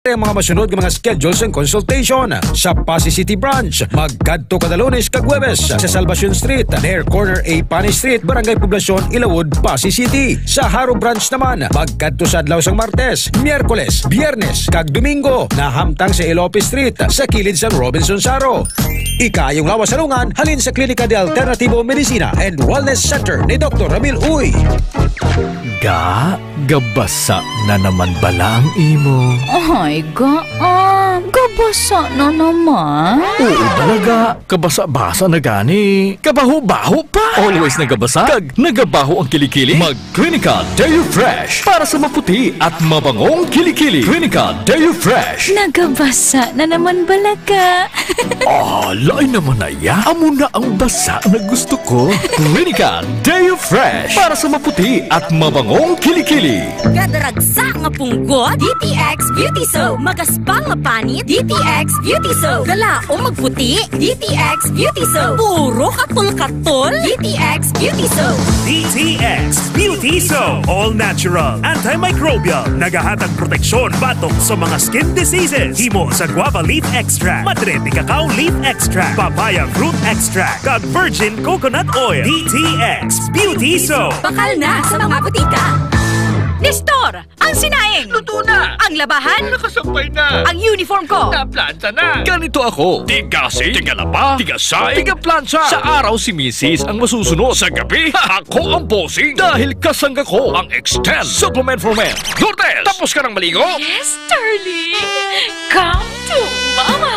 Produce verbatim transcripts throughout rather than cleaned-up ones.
Ang mga masunod nga mga schedule sang consultation: sa Passi City Branch, magkadto kada Lunes kag Huwebes sa Salvacion Street, near corner A Pani Street, Barangay Poblacion, Ilawod, Passi City. Sa Jaro Branch naman, magkadto sa adlaw sang Martes, Miyerkules, Biyernes, kag Domingo, nahamtang sa Elope Street, sa kilid sang Robinson Jaro. Ikaayong lawas sa lungan halin sa Klinika de Alternativo Medicina and Wellness Center ni Doktor Ramil Uy. Ga, gabasa na naman bala ang imo? Ay, ga, ah, gabasa na naman. Oo, bala, ga. Kabasa-basa na gani. Kabaho-baho pa. Always nagabasa. Kag nagabaho ang kilikili. Mag Clinica Deo Fresh para sa maputi at mabangong kilikili. Clinica Deo Fresh. Nagabasa na naman bala ka. Ah, lain naman na ya. Amo na ang basa na gusto ko. Clinica Deo Fresh para sa maputi at mabangong kilikili. Kada ragsa nga punggot, D T X Beauty Soap. Magaspang nga panit, D T X Beauty Soap. Galaom magputi, D T X Beauty Soap. Puro katol-katol, D T X Beauty Soap. D T X Beauty Soap. All natural, antimicrobial. Nagahatag proteksyon batok sa mga skin diseases. Himo sa guava leaf extract, madre de cacao leaf extract, papaya fruit extract, kag virgin coconut oil. D T X Beauty Soap. Bakal na sa mga butika. Nestor, ang sinaing. Luto na. Ang labahan. Nakasampay na. Ang uniform ko. Naplanta na. Ganito ako. Tigasing, tigalaba, tigasay, tigaplansa. Sa araw si misis ang masusunod. Sa gabi, ako ang bossing. Dahil kasangga ko ang Extend Supplement for Men. Lourdes, tapos ka nang maligo? Yes, darling. Come to Mama.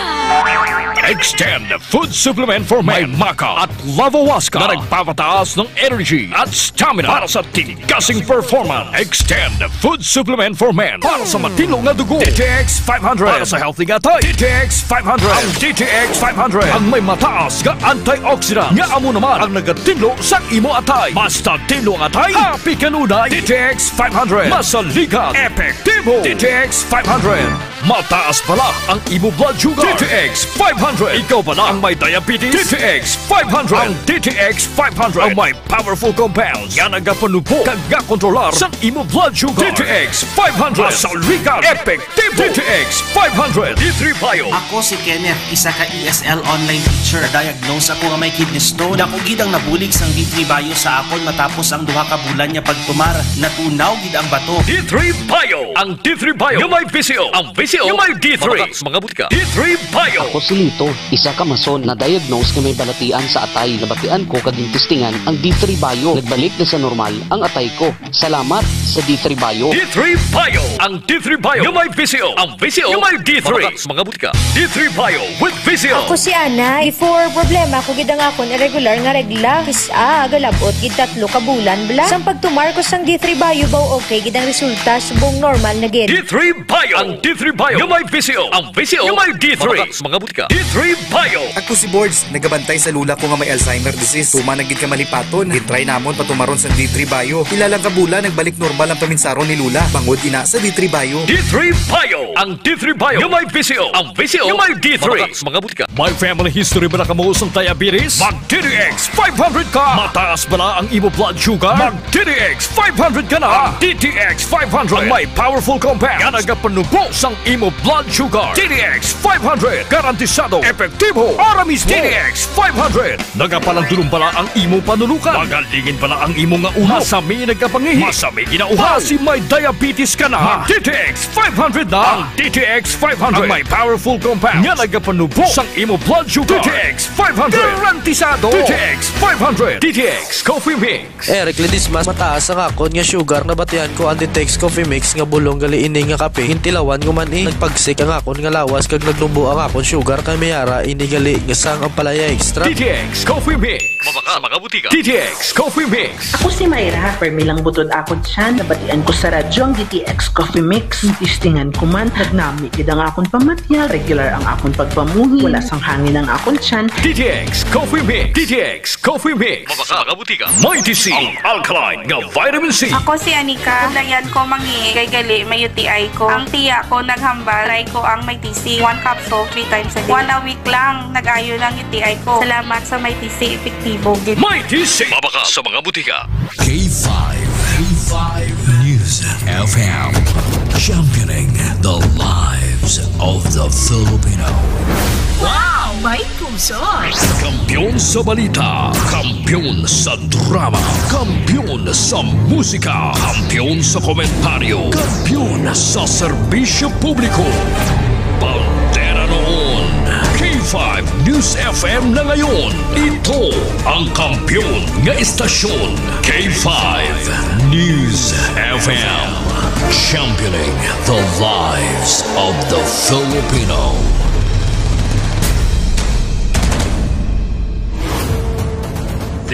Extend Food Supplement for Men. May maca at lavawaska na nagpapataas ng energy at stamina para sa tigasing performance. Extend Food Supplement for Men para sa matinlo nga dugo. D T X five hundred para sa healthy nga atay. D T X five hundred. Ang D T X five hundred ang may mataas nga antioxidant nga amo naman ang nagatinlo sa imo atay. Basta tinlo ang atay, happy kanunay. D T X five hundred. Masaligan, epektibo. D T X five hundred. Mataas bala ang imo blood sugar. D T X five hundred. Ikaw bala ang may diabetes? D T X five hundred. Ang D T X five hundred ang may powerful compounds nga nagapanubo kag gakontrolar sa imo blood sugar. D T X five hundred. Masaligan, epektibo. D T X five hundred. D three Bio. Ako si Kenneth, isa ka E S L online teacher. Diagnose ako nga may kidney stone. Dako gid ang nabulig sang D three Bio sa akon matapos ang duha ka bulan nga pagtumar. Natunaw gid ang bato. D three Bio. Ang D three Bio nga may V C O. Ang V C O nga may D three. Mabakal sa mga butika. D three Bio. Ako si Lito, isa ka mason na diagnose nga may balatian sa atay. Nabatian ko kag gintistingan ang D three Bio. Nagbalik na sa normal ang atay ko. Salamat sa D three Bio. D three Bio. Ang D three Bio nga may V C O. Ang V C O nga may D three. Mabakal sa mga butika. D three Bio with V C O. Ako si Ana. Before, problema ko gid ang akon irregular nga regla. Kis-a, galabot gid tatlo ka bulan bala. Sang pagtumar ko sang D three Bio, baw okay gid ang resulta, subong normal na gid. D three Bio. Ang D three Bio nga may V C O. Ang V C O nga may D three. Mabakal sa mga butika. D three Bio. Ako si Bords, nagabantay sa lula ko nga may Alzheimer disease. Tuman na gid ka malipaton. Gintry namon patumaron sang D three Bio. Pila lang ka bulan, nagbalik normal ang paminsaron ni lula. Bangod ina sa D three Bio. D three Bio. Ang D three Bio nga may V C O. Ang V C O nga may D three. Mabakal sa mga butika. May family history bala kamo sang diabetes? Mag D T X five hundred ka. Mataas bala ang imo blood sugar? Mag D T X five hundred ka na. Ang D T X five hundred ang may powerful compound nga nagapanubo sang imo blood sugar. D T X five hundred, garantisado, epektibo, para mismo. D T X five hundred. Nagapalandulong bala ang imo panulukan? Magalingin bala ang imo nga ulo? Masami nagkapangihi? Masami ginauhaw? Basi may diabetes ka na? Mag D T X five hundred na. Ang D T X five hundred ang may powerful compound nga nagapanubo sang imo blood sugar. D T X five hundred. Garantisado. D T X five hundred. D T X Coffee Mix. Eric Ledesma, mataas ang akon nga sugar. Nabatian ko ang D T X Coffee Mix nga bulong gali ini nga kape. Gintilawan ko man, eh, nagpagsik ang akon nga lawas kag nagnubo ang akon sugar, kay may ara ini gali nga sang Ampalaya Extra. D T X Coffee Mix. Mabakal sa mga butika. D T X Coffee Mix. Ako si Myra, permi lang butod akon tiyan. Nabatian ko sa radyo ang D T X Coffee Mix. Testingan ko man, nagnami gid ang akon pamatyag, regular ang akon pagpamuhi, wala sang hangin ang akon tiyan. D T X Coffee Mix. D T X Coffee Mix. Mabakal sa mga butika. Mighty C, ang alkaline nga vitamin C. Ako si Anika. Kablayan ko mangihi kay gali may U T I ko. Ang tiya ko naghambal, try ko ang Mighty C. One capsule, three times a day. One a week lang, nag-ayo na ang U T I ko. Salamat sa Mighty C, epektibo gid. Mighty C. Mabakal sa mga butika. K five, K five News F M. Championing the live. of the Filipino. Wow! May puso! Kampiyon sa balita, kampiyon sa drama, kampiyon sa musika, kampiyon sa komentaryo, kampiyon sa serbisyo publiko. Bandera noon, K five News F M na ngayon. Ito ang kampiyon nga istasyon, K five News F M. Championing the lives of the Filipino.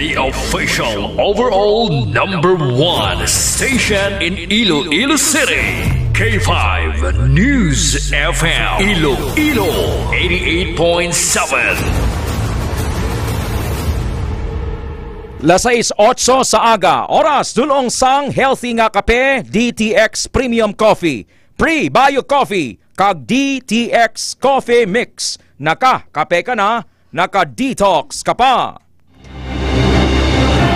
The official overall number one station in Iloilo City, K five News F M, Iloilo, eighty-eight point seven. Las sais otso sa aga, oras, dulong sang healthy nga kape, D T X Premium Coffee, Pre-Bio Coffee, kag D T X Coffee Mix. Naka-kape ka na, naka-detox ka pa.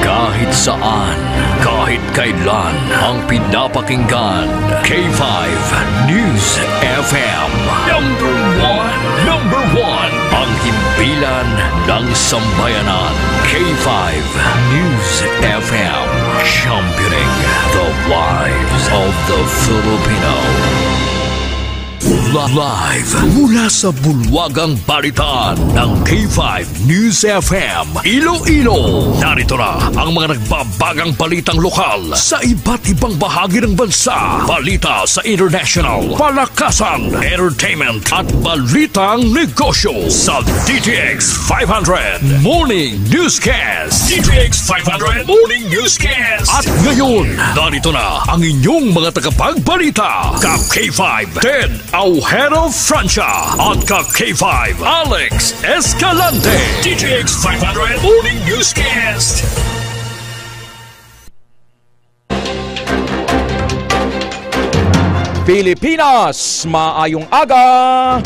Kahit saan, kahit kailan, ang pinapakinggan, K five News F M. Number one, number one, ang himpilan ng sambayanan. K five News F M, championing the lives of the Filipino. Live mula sa bulwagang balitaan ng K five News F M Iloilo. Narito na ang mga nagbabagang balitang lokal sa iba't ibang bahagi ng bansa. Balita sa international, palakasan, entertainment, at balitang negosyo sa D T X five hundred Morning Newscast. D T X five hundred Morning Newscast. At ngayon, narito na ang inyong mga tagapagbalita, ka K five Ted Aujero Francia at ka K five Alex Escalante. D T X five hundred Morning Newscast. Pilipinas, maayong aga.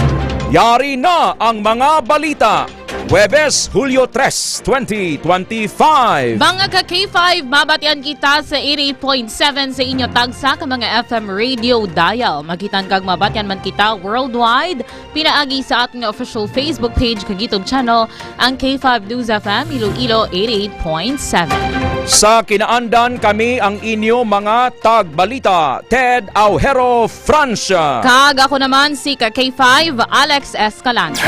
Yari na ang mga balita. Huwebes, Hulyo tres, twenty twenty-five. Mga ka K five, mabatian kita sa eighty-eight point seven sa inyo tagsa ka mga F M radio dial. Makitan kag mabatian man kita worldwide pinaagi sa aton nga official Facebook page kag YouTube channel, ang K five News F M Iloilo eighty-eight point seven. Sa kinaandan, kami ang inyo mga tagbalita, Ted Aujero Francia. Kag ako naman si ka K five, Alex Escalante.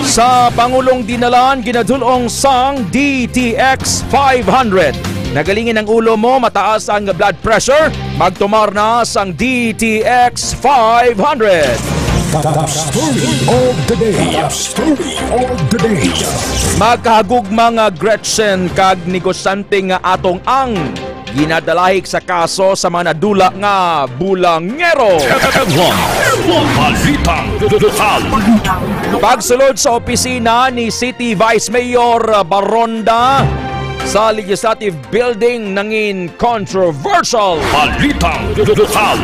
Sa Pangulong Dinalan, ginadulong sang D T X five hundred. Nagalingin ang ulo mo, mataas ang blood pressure? Magtumar na sang D T X five hundred. Top story of the day. Top story of the day. Magkahagugma nga Gretchen kag negosyante nga atong ang ginadalahig sa kaso sa mga nadula nga bulangero. Balitang lokal. Pagsulod sa opisina ni City Vice Mayor Baronda sa Legislative Building nangin controversial. Balitang lokal.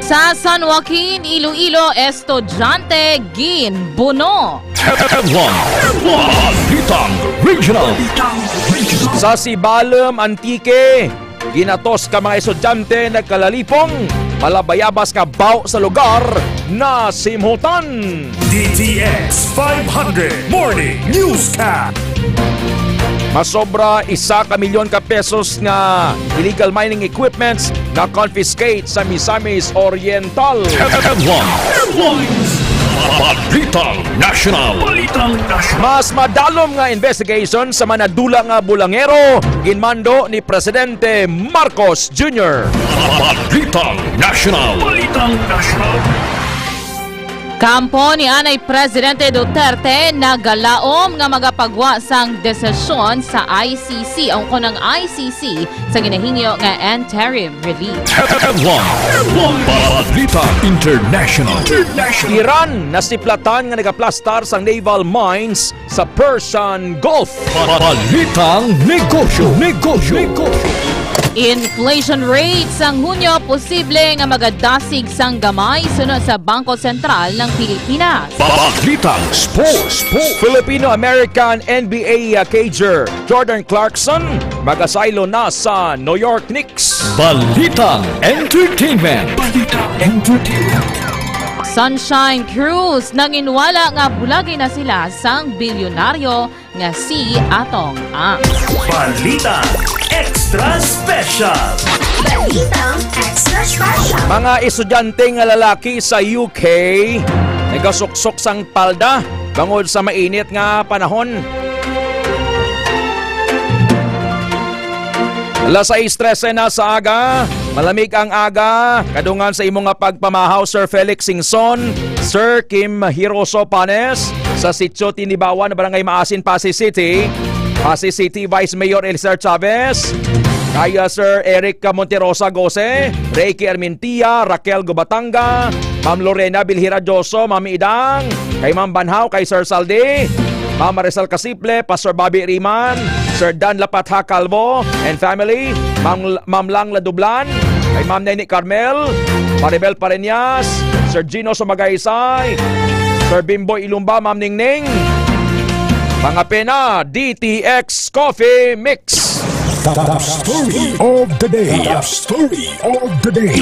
Sa San Joaquin, Iloilo, estudyante ginbuno. Balitang regional. Sa Sibalom, Antique, ginatos ka mga estudyante nagkalalipong, malabayabas ka baw sa lugar na simhutan. D T X five hundred Morning Newscast. Masobra isa ka milyon ka pesos nga illegal mining equipments na confiscate sa Misamis Oriental. Headlines. Balitang National. Balitang National. Mas madalom nga investigation sa mga nadula nga bulangero, ginmando ni Presidente Marcos Junior. Balitang National. Balitang National. Kampo ni anay Presidente Duterte nagalaom nga magapagwa sang desisyon sa I C C, ang kunang I C C, sa ginahingyo nga interim relief. Headline. Balita International. Iran nasiplatan nga nagaplastar sang naval mines sa Persian Gulf. Balitang negosyo. Negosyo. Inflation rate sang Hunyo posible nga magadasig sang gamay suno sa Bangko Sentral ng Pilipinas. Balitang sports. Filipino-American N B A cager Jordan Clarkson magasaylo na sa New York Knicks. Balitang entertainment. Balitang entertainment. Sunshine Cruise, nanginwala nga bulagi na sila sang bilyonaryo nga si Atong Ang. Balita Extra Special. Balitang Extra Special. Mga estudyante nga lalaki sa U K nagasuksok sang palda bangod sa mainit nga panahon. Alas sais trese na sa aga, malamig ang aga. Kadungan sa imo nga pagpamahaw, Sir Felix Singson, Sir Kim Hiroso Panes, sa Sitio Tinibawan, Barangay Maasin, Passi City. Passi City Vice Mayor Eliezer Chavez, kay, ah, Sir Eric Monterosa Gose, Reiki Armentia, Raquel Gubatanga, Ma'am Lorena Bilhira Dioso, Ma'am Idang, kay Ma'am Banhaw, kay Sir Saldi, Ma'am Marisol Casiple, Pastor Bobby Riman, Sir Dan Lapatha Calvo and family, Ma'am, Ma'am Lang Ladublan, kay Ma'am Nene Carmel, Maribel Pareñas, Sir Gino Sumagaysay, Sir Bimbo Ilumba, Ma'am Ningning. Mga pena, D T X Coffee Mix. Top story of the day. Top story of the day.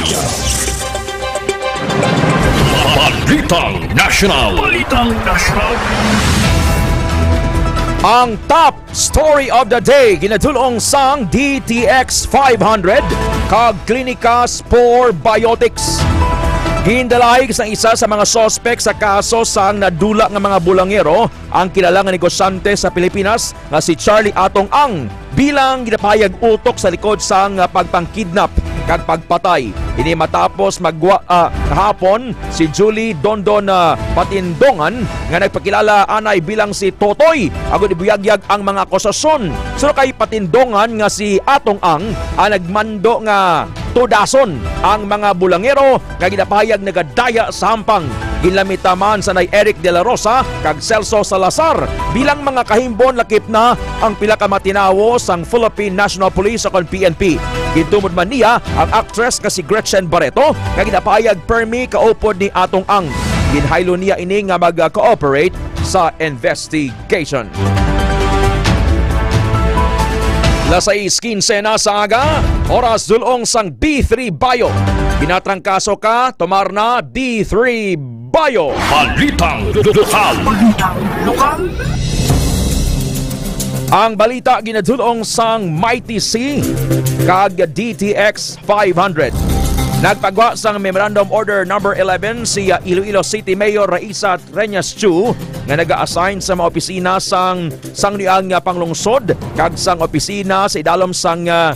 Balitang National. Balitang National. Ang top story of the day ginadul-ong sang D T X five hundred kag Clinica Spore Biotics. Gindalay sang isa sa mga suspek sa kaso sang nadula nga mga bulangero ang kilala nga negosyante sa Pilipinas nga si Charlie Atong Ang bilang ginapahayag utok sa likod sang, ah, pagpangkidnap kag pagpatay. Ini matapos magwa, ah, kahapon si Julie Dondon, ah, Patindongan nga nagpakilala anay bilang si Totoy, agod ibuyagyag ang mga akusasyon. Suno kay Patindongan nga si Atong Ang ang nagmando nga tudason ang mga bulangero nga ginapahayag nagadaya sa hampang. Ginlamita man sanay Eric De La Rosa kag Celso Salazar bilang mga kahimbon, lakip na ang pila ka mga tinawo sang Philippine National Police o kon P N P. Gintumod man niya ang aktres nga si Gretchen Barreto nga ginapahayag permi kaupod ni Atong Ang. Ginhaylo niya ini nga mag-cooperate sa investigation. Alas sais kinse na sa aga, oras dul-ong sang B three Bayo. Ginatrangkaso ka, tomar na B three Bayo. Balitang lokal. Balitang lokal. Ang balita ginadul-ong sang Mighty C kag D T X five hundred. Nagpagwa sang Memorandum Order Number eleven si, ah, Iloilo City Mayor Raisa Treñas Chu nga naga-assign sa mga opisina sang sangliang nga panglungsod kag sang opisina sa idalom sang, ah,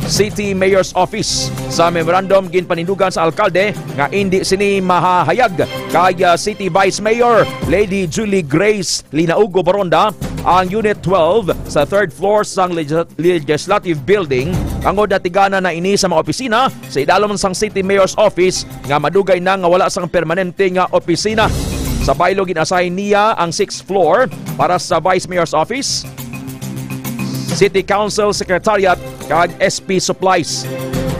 City Mayor's Office. Sa memorandum, ginpanindugan sa alkalde nga indi sini mahahayag kay, ah, City Vice Mayor Lady Julie Grace Linaugo Baronda ang Unit twelve sa third floor sang Legis-, Legislative Building, tungod natigana na ini sa mga opisina sa idalom sang City Mayor's Office nga madugay na nga wala sang permanente nga opisina. Sa baylo, gin-assign niya ang sixth floor para sa Vice Mayor's Office, City Council Secretariat, kag S P Supplies.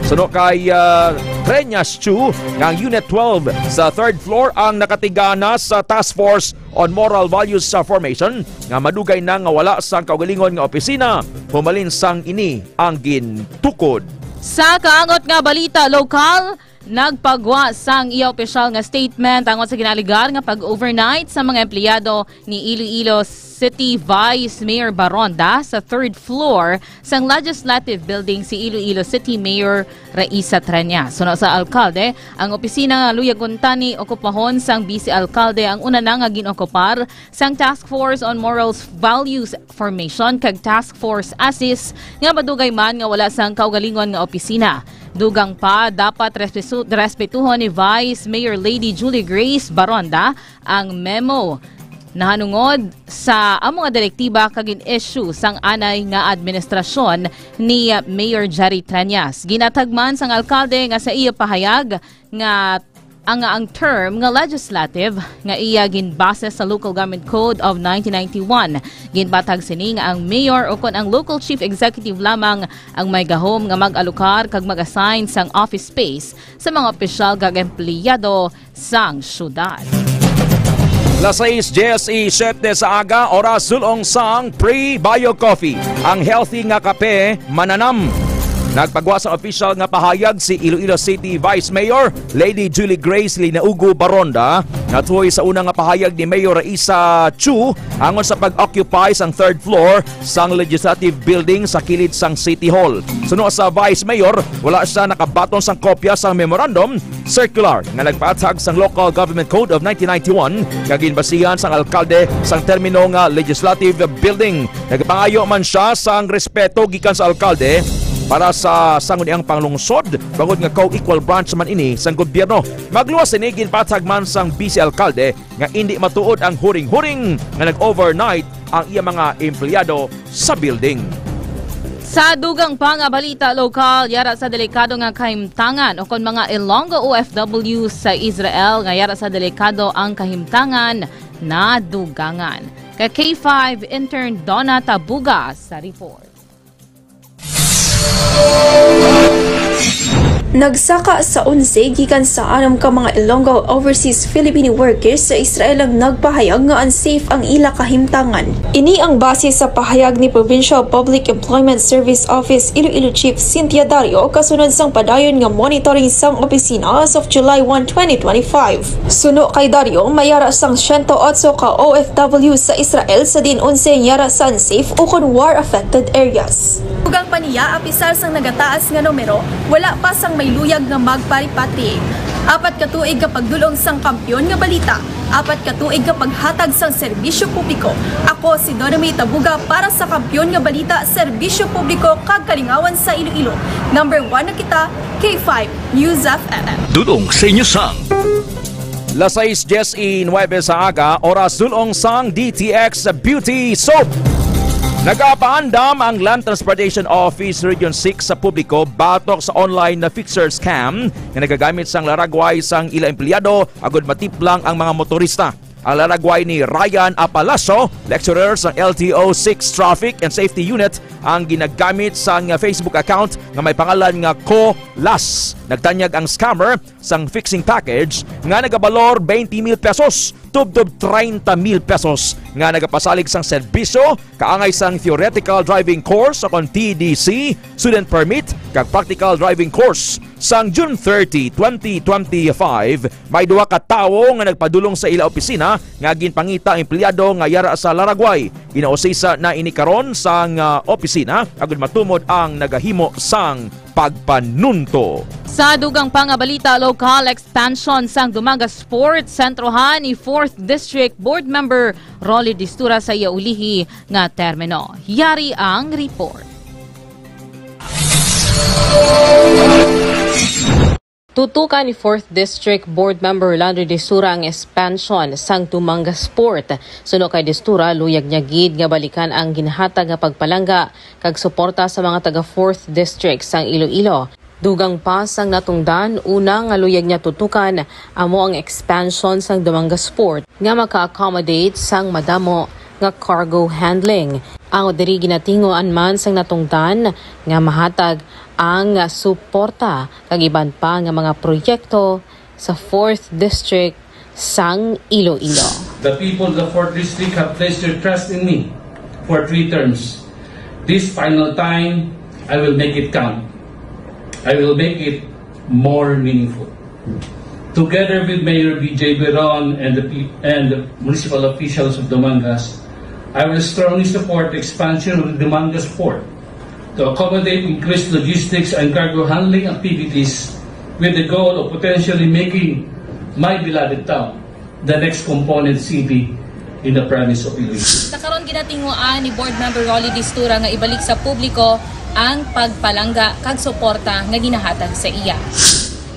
Suno kay, ah, Treñas Chu, nga ang Unit twelve sa third floor ang nakatigana sa Task Force on Moral Values sa Formation, nga madugay na nga wala sang kaugalingon nga opisina, humalin sang ini ang gintukod. Sa kaangot nga balita lokal, nagpagwa sang iya opisyal nga statement tungod sa ginaalegar nga pag-overnight sa mga empleyado ni Iloilo City Vice Mayor Baronda sa third floor sang Legislative Building si Iloilo City Mayor Raisa Treñas. Suno sa alkalde, ang opisina nga luyag kuntani okupahon sang Vice Alkalde ang una na nga gin-okupar sang Task Force on Moral Values Formation kag Task Force Assist nga madugay man nga wala sang kaugalingon nga opisina. Dugang pa, dapat respesu-, respetuhon ni Vice Mayor Lady Julie Grace Baronda ang memo nahanungod sa amo nga direktiba kag gin-issue sang anay nga administrasyon ni Mayor Jerry Treñas. Ginatag man sang alkalde nga sa iya pahayag nga ang, nga ang term nga legislative nga iya ginbase sa Local Government Code of nineteen ninety-one. Ginbatag sini nga ang mayor o kon ang local chief executive lamang ang may gahom nga mag-alokar kag mag-assign sang office space sa mga opisyal kag empleyado sang syudad. Las sais dies y siete sa aga, oras dul-ong sang Pre-Bio Coffee, ang healthy nga kape mananam. Nagpagwa sa opisyal nga pahayag si Iloilo City Vice Mayor Lady Julie Grace Linaugo Baronda, nga tuhoy sa una nga pahayag ni Mayor Raisa Chu angon sa pag-occupy sang third floor sang Legislative Building sa kilid sang City Hall. Suno sa Vice Mayor, wala siya nakabaton sang kopya sang memorandum circular nga nagpaathag sang Local Government Code of nineteen ninety-one nga ginbasihan sang alkalde sang termino nga Legislative Building. Nagpangayo man siya sang respeto gikan sa alkalde para sa sangguniang panglungsod, bangod nga co-equal branch man ini sang gobyerno. Magluwas sini, ginpaathag man sang Vice Alkalde nga indi matuod ang huring-huring nga nag-overnight ang iya mga empleyado sa building. Sa dugang pa nga balita lokal, yara sa delikado nga kahimtangan ukon mga Ilonggo O F W sa Israel nga yara sa delikado ang kahimtangan nadugangan. Ka K five intern Donna Tabuga sa report. Nagsaka sa onse gikan sa anum ka mga Ilonggo overseas Filipino workers sa Israel ang nagpahayag nga unsafe ang ila kahimtangan. Ini ang base sa pahayag ni Provincial Public Employment Service Office Iloilo Chief Cynthia Dario kasunod sang padayon nga monitoring sang opisina as of July one, twenty twenty-five. Suno kay Dario, may yara sang siyento otso ka O F W sa Israel, sa diin onse yara sa unsafe ukon war-affected areas. Dugang pa niya, apisar sang nagataas nga numero, wala pa sang may luyag nga magparipatri. Apat ka tuig ka pagdul-ong sang Kampiyon nga Balita, apat ka tuig ka paghatag sang serbisyo publiko. Ako si Donna May Tabuga para sa Kampiyon nga Balita, Serbisyo Publiko kag Kalingawan sa Iloilo. Number one na kita, K five News F M. Dul-ong sa inyo sang. Las sais dies y nuebe sa aga, oras dul-ong sang D T X Beauty Soap. Nagapaandam ang Land Transportation Office Region six sa publiko batok sa online na fixer scam nga nagagamit sang laragway sang ila empleyado agud matiplang ang mga motorista. Ang laragway ni Ryan Apalacio, lecturer sa L T O six Traffic and Safety Unit, ang ginagamit sang Facebook account nga may pangalan nga Ko Las. Nagtanyag ang scammer sang fixing package nga nagabalor twenty mil pesos tubtob treinta mil pesos nga nagapasalig sang serbisyo kaangay sang theoretical driving course o kon T D C, student permit, kag practical driving course. Sang June thirty, twenty twenty-five, may duha ka tawo nga nagpadulong sa ila opisina nga ginpangita ang empleyado nga yara sa laragway. Ginausisa na ini karon sang, ah, opisina agud matumod ang nagahimo sang pagpanunto. Sa dugang pa nga balita lokal, expansion sang Dumangas Port sentrohan ni fourth District Board Member Rolly Distura sa iya ulihi nga termino. Yari ang report. Tutukan ni fourth District Board Member Landry Distura ang expansion sang Dumangas Port. Suno kay Distura, luyag niya gid nga balikan ang ginhatag nga pagpalangga kag suporta sa mga taga fourth District sang Iloilo. Dugang pa sang natungdan, una nga luyag niya tutukan amo ang expansion sang Dumangas Port nga maka-accommodate sang madamo nga cargo handling. Ang diri ginatinguan man sang natungdan nga mahatag ang suporta kag iban pa nga mga proyekto sa fourth District sang Iloilo. The people of the fourth District have placed their trust in me for three terms. This final time, I will make it count. I will make it more meaningful. Together with Mayor B J Biron and the pe-, and the municipal officials of Dumangas, I will strongly support the expansion of the Dumangas Port to accommodate increased logistics and cargo handling activities with the goal of potentially making my beloved town the next component city in the province of Iloilo. Sa karon, ginatinguan ni Board Member Rolly Distura nga ibalik sa publiko ang pagpalangga kag suporta nga ginahatag sa iya.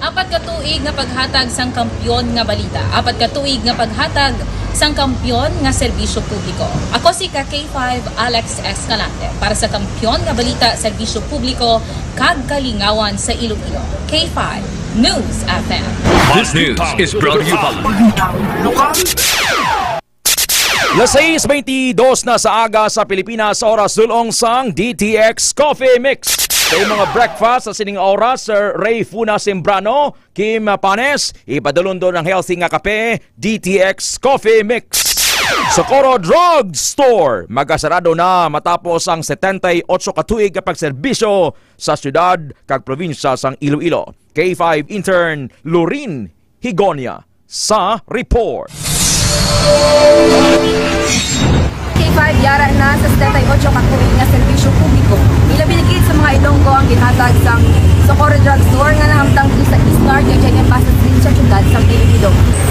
Apat ka tuig nga paghatag sang Kampiyon nga Balita. Apat ka tuig nga paghatag sang kampiyon nga serbisyo publiko. Ako si ka K five Alex Escalante para sa Kampiyon nga Balita, Serbisyo Publiko, kag Kalingawan sa Iloilo. K five News F M. This news is brought to you by Las sais beintidos na sa aga sa Pilipinas, oras dul-ong sang D T X Coffee Mix. Sa imong mga breakfast sa sining oras, Sir Ray Funa Sembrano, Kim Panes, ipadulundon ang healthy nga kape, D T X Coffee Mix. Socorro Drug Store magasarado na matapos ang setenta y ocho ka tuig nga pagserbisyo sa siyudad kag probinsya sang Iloilo. K five intern Lorin Higonia sa report. K five yara na sa setenta y ocho ka tuig nga serbisyo publiko. Ilabi na gid sa mga Ilonggo ang ginhatag sang Socorro Drug Store nga nahamtang diri sa East Guard kag General Basas Street sa siyudad sang Iloilo.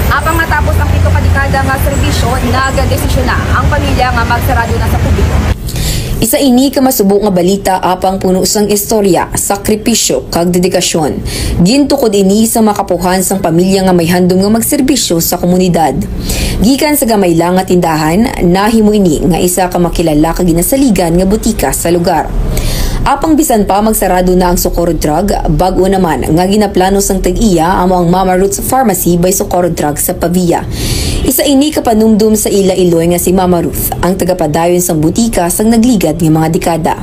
Apang matapos ang pito ka dekada nga serbisyo, nagdesisyon na ang pamilya nga magsarado na sa publiko. Isa ini ka masubo nga balita apang puno sang istorya, sakripisyo, kag dedikasyon. Gintukod ini sa mga kapuhan sang pamilya nga may handom nga magserbisyo sa komunidad. Gikan sa gamay lang nga tindahan, nahimo ini nga isa ka makilala kag ginasaligan nga butika sa lugar. Apang bisan pa magsarado na ang Socorro Drug, bag-o naman nga ginaplano sang tag-iya amo ang Mama Ruth's Pharmacy by Socorro Drug sa Pavia. Isa ini ka panumdom sa ila iloy nga si Mama Ruth, ang tagapadayon sang butika sang nagligad nga mga dekada.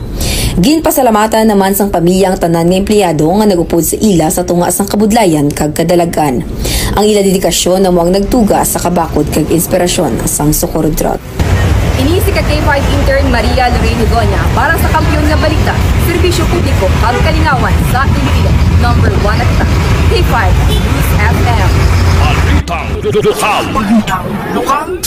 Ginpasalamatan naman sang pamilya ang tanan nga empleyado nga nag-upod sa ila sa tunga sang kabudlayan kag kadalag-an. Ang ila dedikasyon amo ang nagtuga sa kabakod kag inspirasyon sang Socorro Drug. Ini si ka K five intern Maria Lorraine Higonia para sa Kampiyon nga Balita, Serbisyo Publiko kag Kalingawan sa Iloilo. Number one na kita, K five News F M. Balitang lokal.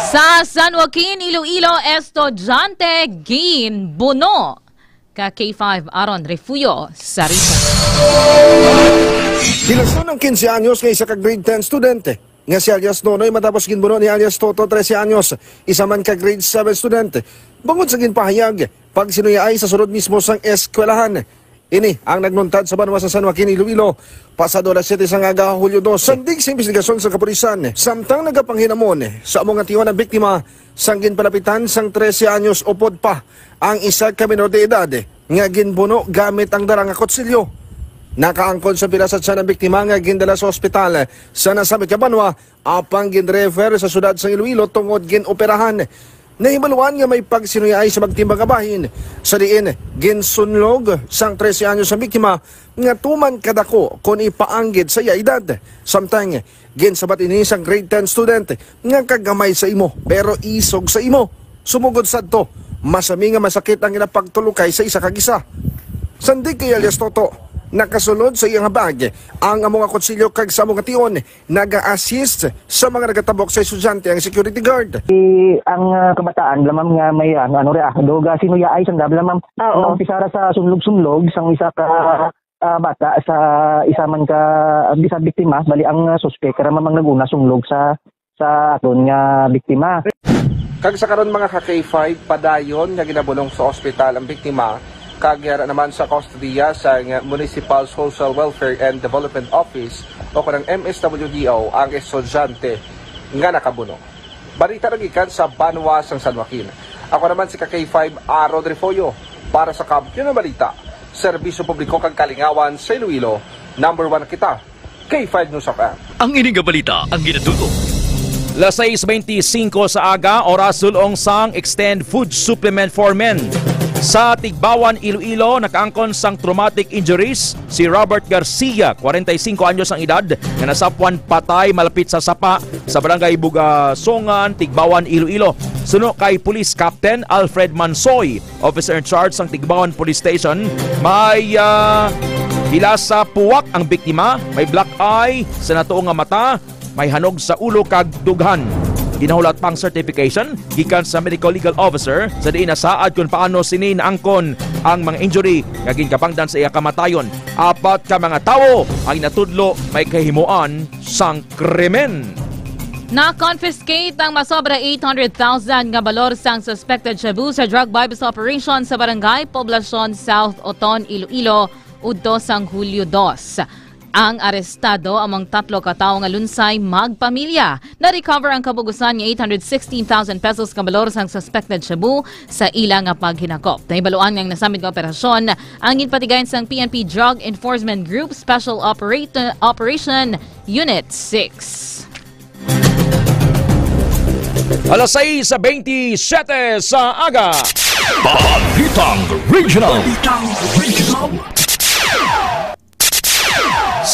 Sa San Joaquin, Iloilo, estudyante ginbuno. Ka K five Aaron Refugio sa Risa. Hilason ang quince anyos nga isa ka grade ten student nga si alias Nonoy matapos ginbuno ni alias Toto, trese anyos, isa man ka grade seven student, bangod sa ginpahayag pagsinuyaay sa sulod mismo sang eskwelahan. Ini ang nagnuntad sa banwa sa San Joaquin, Iloilo, pasado alas siyete sang aga, Hulyo dos. Sandig sa imbestigasyon sa kapulisan, samtang nagapanghinamon sa amo nga tion ang biktima, sang ginpalapitan sang trese anyos upod pa ang isa ka menor de edad nga ginbuno gamit ang dala nga kutsilyo. Nakaangkon sa pila sa tiyan ang biktima nga gindala sa ospital sa nasambit nga banwa, apang gin-refer sa siyudad sang Iloilo tungod gin-operahan. Nahibaluan nga may pagsinuyaay sa magtimbang nga bahin, sa diin ginsunlog sang trese anyos ang biktima nga tuman kadako kon ipaanggid sa iya edad. Samtang ginsabat ini sang grade ten student nga kagamay sa imo pero isog sa imo. Sumugod sadto, masami nga masakit ang ila pagtulokay sa isa kag isa. Sandig kay alias Toto, nakasulod sa iya nga bag ang amo nga kutsilyo kag sa amo nga tion naga-assist sa mga nagatabok sa estudyante ang security guard. Ang ah, kabataan lamang nga may ano, ano rin, ah, duga sinuyaay sang dab lamang. Oo. Naumpisara sa sunlog-sunlog sang isa ka ah, bata sa isa man ka ah, isa biktima, bali ang ah, suspek ra mamang nag-una sunglog sa sa aton nga biktima. Kag sa karon, mga ka K five, padayon nga ginabunong sa ospital ang biktima, kag yara naman sa kustodiya sang Municipal Social Welfare and Development Office o kanang M S W D O ang estudyante nga nakabuno. Balita na gikan sa banwa sang San Joaquin. Ako naman si ka K five Aaron Refollo para sa Kampiyon nga Balita, Serbisyo Publiko kag Kalingawan sa Iloilo. Number one kita, K five News F M. Ang ini nga balita ang ginatutok. Las sais beintisinko sa aga, oras sul-ong sang Extend Food Supplement for Men. Sa Tigbawan, Iloilo, nakaangkon sang traumatic injuries si Robert Garcia, kwarenta y singko anyos ang edad, nga nasapwan patay malapit sa sapa sa Barangay Bugasongan, Tigbawan, Iloilo. Suno kay Police Captain Alfred Mansoy, officer in charge sang Tigbawan Police Station, may ah, hila sa puwak ang biktima, may black eye sa natuo nga mata, may hanog sa ulo kag dughan. Ginahulat pa ang certification gikan sa medical legal officer sa diin nasaad kung paano sini naangkon ang mga injury nga ginkabangdan sa iya kamatayon. Apat ka mga tawo ang natudlo may kahimuan sang krimen. Na-confiscate ang masobra eight hundred thousand nga balor sang suspected shabu sa drug buy-bust operation sa Barangay Poblacion, South Oton, Iloilo, udto sang Hulyo dos. Ang arestado among tatlo ka tawo nga lunsay magpamilya. Na-recover ang kabugusan nga eight hundred sixteen thousand pesos nga balor sang suspected shabu sa ila nga paghinakop. Nahibaluan nga ang nasambit nga operasyon ang ginpatigayon sang P N P Drug Enforcement Group Special Operate- Operation Unit six. Alas sais beintisyete sa aga. Balitang Regional.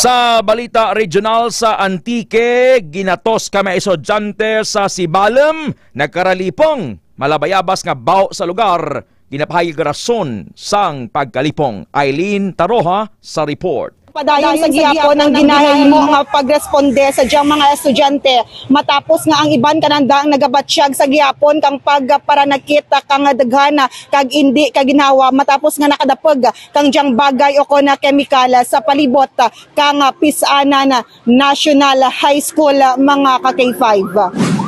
Sa balita regional, sa Antique, ginatos ka mga estudyante sa Sibalom nagkaralipong. Malabayabas nga baho sa lugar, ginapahayag rason sang pagkalipong. Eileen Taroja sa report. Padayon sa gihapon ang ginahimo nga pagresponde sa diyang mga estudyante, matapos nga ang iban kananda ang nagabatyag sa gihapon kang pagparanakit kang daghan kag indi kaginhawa, matapos nga nakadapog kang diyang bagay o kon kemikal sa palibot kang Pisanan National High School, mga ka K five.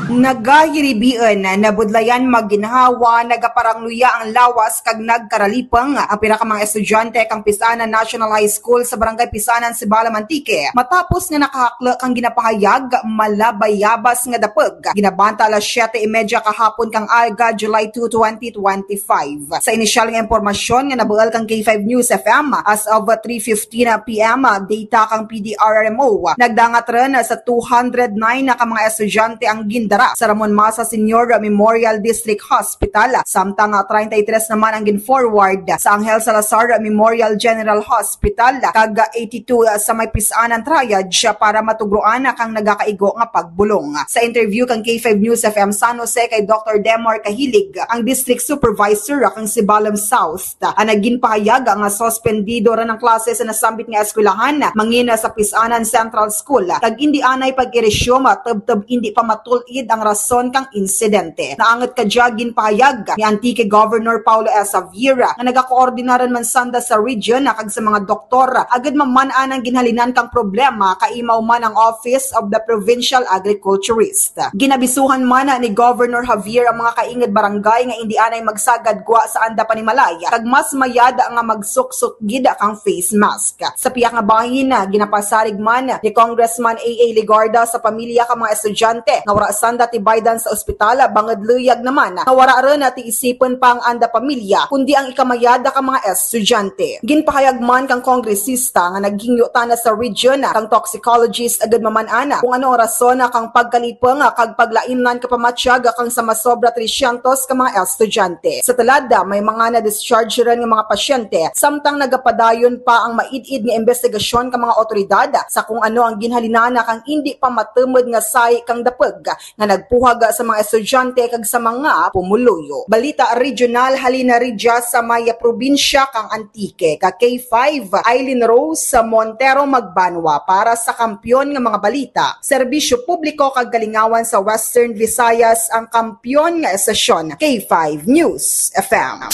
Nagahiribion, nabudlayan magginhawa, nagaparangluya ang lawas kag nagkaralipong ang pira ka mga estudyante kang Pisanan National High School sa Barangay Pisanan, Sibalom, Antique, matapos nga nakahaklo kang ginapahayag malabayabas nga dapog. Ginabanta alas siyete y media kahapon kang aga, July two, twenty twenty-five. Sa inisyal nga impormasyon nga nabuul kang K five News F M, as of three fifteen P M, data kang P D R R M O, nagdangat rin sa two hundred nine na ka mga estudyante ang gindara sa Ramon Masa Senior Memorial District Hospital, samtang treinta y tres naman ang gin-forward sa Angel Salazar Memorial General Hospital, kag eighty-two sa may Pisanan Triage para matugruan kang nagakaigo nga pagbulong. Sa interview kang K five News F M San Jose kay Doctor Demar Kahilig, ang District Supervisor kang Sibalom South, ang nagin pahayag nga suspendido ra ang klase sa nasambit nga eskwelahan mangin sa Pisanan Central School, kag indi anay pag-i-resume tubtob indi pa matul-id ang rason kang insidente. Naangot kadya, ginpahayag ni Antique Governor Paulo S. Javier nga nagakoordinar man sanda sa region kag sa mga doktor agud maman-an ang ginhalinan kang problema, kaimaw man ang Office of the Provincial Agriculturist. Ginabisuhan man ni Governor Javier ang mga kaingid barangay nga indi anay magsagad gwa sa anda panimalay, kag mas mayad nga magsuksok gid kang face mask. Sa pihak nga bahin, ginapasarig man ni Congressman A A Legarda sa pamilya ka mga estudyante nga wara sanda tibaydan sa ospital, bangod luyag naman nga wara rin tiisipon pa ang anda pamilya, kundi ang ikamayad ka mga estudyante. Ginpahayag man kang kongresista nga naghingyo tana sa region kang toxicologist agud maman-an kung ano ang rason kang pagkalipong kag paglaimnan ka pamatyag kang sa masobra trescientos ka mga estudyante. Sa tulad, may mga na-discharge rin nga mga pasyente, samtang nagapadayon pa ang maid-id nga investigasyon ka mga otoridad sa kung ano ang ginhalinana kang indi pa matumod nga sahi kang dapog nga nagpuhag sa mga estudyante kag sa mga pumuluyo. Balita regional, halin na ridya sa may probinsya kang Antique, ka K five, Eileen Rose Montero Magbanwa para sa Kampiyon nga mga Balita, Serbisyo Publiko kag Kalingawan sa Western Visayas, ang Kampiyon nga estasyon, K five News F M.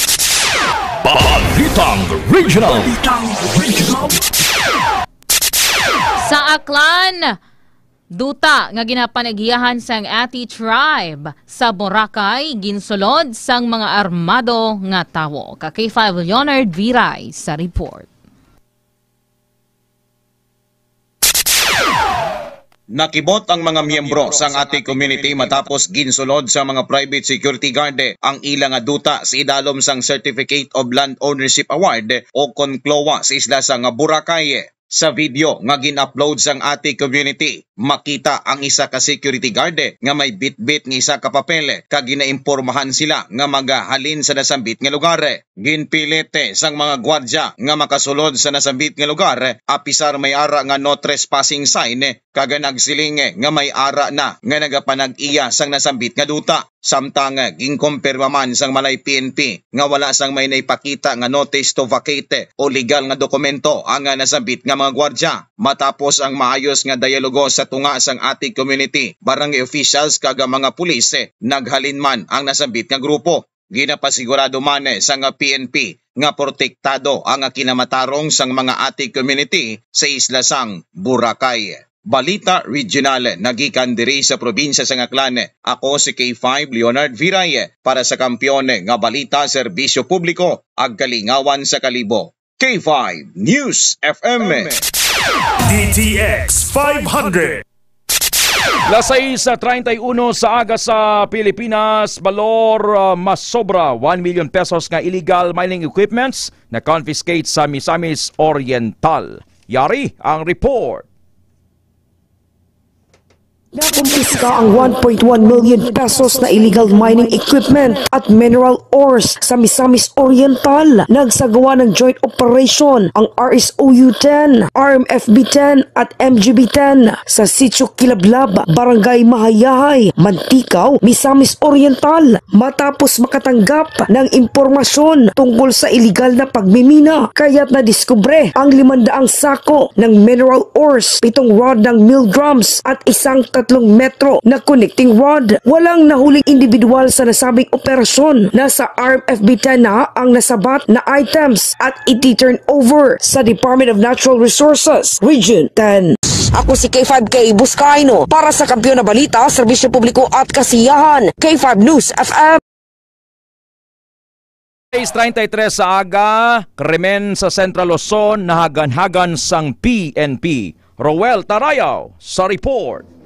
Balitang Regional. Sa Aklan, duta nga ginapanagyahan sang Ati Tribe sa Boracay, ginsulod sang mga armado nga tawo. Ka K five Leonard Viray sa report. Nakibot ang mga miyembro sang Ati community matapos ginsulod sa mga private security guard ang ila nga duta sa idalom sang Certificate of Land Ownership Award o kon CLOA sa isla sang Boracay. Sa video nga gin-upload sang Ati community, makita ang isa ka security guard nga may bitbit nga isa ka papel, kag ginaimpormahan sila nga magahalin sa nasambit nga lugar. Ginpilit sang mga gwardya nga makasulod sa nasambit nga lugar, apisar may ara nga no trespassing sign, kag nagsiling nga may ara na nga nagapanag-iya sang nasambit nga duta. Samtang ginkumpirma man sang Malay P N P nga wala sang may naipakita nga notice to vacate o legal nga dokumento ang nasambit nga mga gwardya. Matapos ang maayos nga dialogo sa tunga sang Ati community, barangay officials kag mga pulis, naghalin man ang nasambit nga grupo. Ginapasigurado man sang P N P nga protektado ang kinamatarong sang mga Ati community sa isla sang Boracay. Balita regional nagikan diri sa probinsya sang Aklan. Ako si K five Leonard Viray para sa Kampiyon nga Balita, Serbisyo Publiko, ag Kalingawan sa Kalibo. K five News F M. D T X five hundred. Las sais treinta y uno sa aga sa Pilipinas, balor, ah, masobra one million pesos nga illegal mining equipments na confiscate sa Misamis Oriental. Yari ang report. Nakumpiska ang one point one million pesos na illegal mining equipment at mineral ores sa Misamis Oriental. Nagsagawa ng joint operation ang R S O U ten, R M F B ten at M G B ten sa Sitio Kilablab, Barangay Mahayahay, Mantikaw, Misamis Oriental, matapos makatanggap ng impormasyon tungkol sa iligal na pagmimina, kaya't nadiskubre ang limandaang sako ng mineral ores, pitong rod ng mill drums at isang tatlong metro na connecting rod. Walang nahuling individual sa nasabing operasyon. Nasa R M F B ten na ang nasabat na items at iti-turn over sa Department of Natural Resources, Region ten. Ako si K five K Buscaino para sa Kampiyon na Balita, Serbisyo Publiko at Kasiyahan, K five News F M. Alas treinta y tres sa aga, krimen sa Central Luzon, nahaganhagan sang P N P. Roel Tarayaw sa report.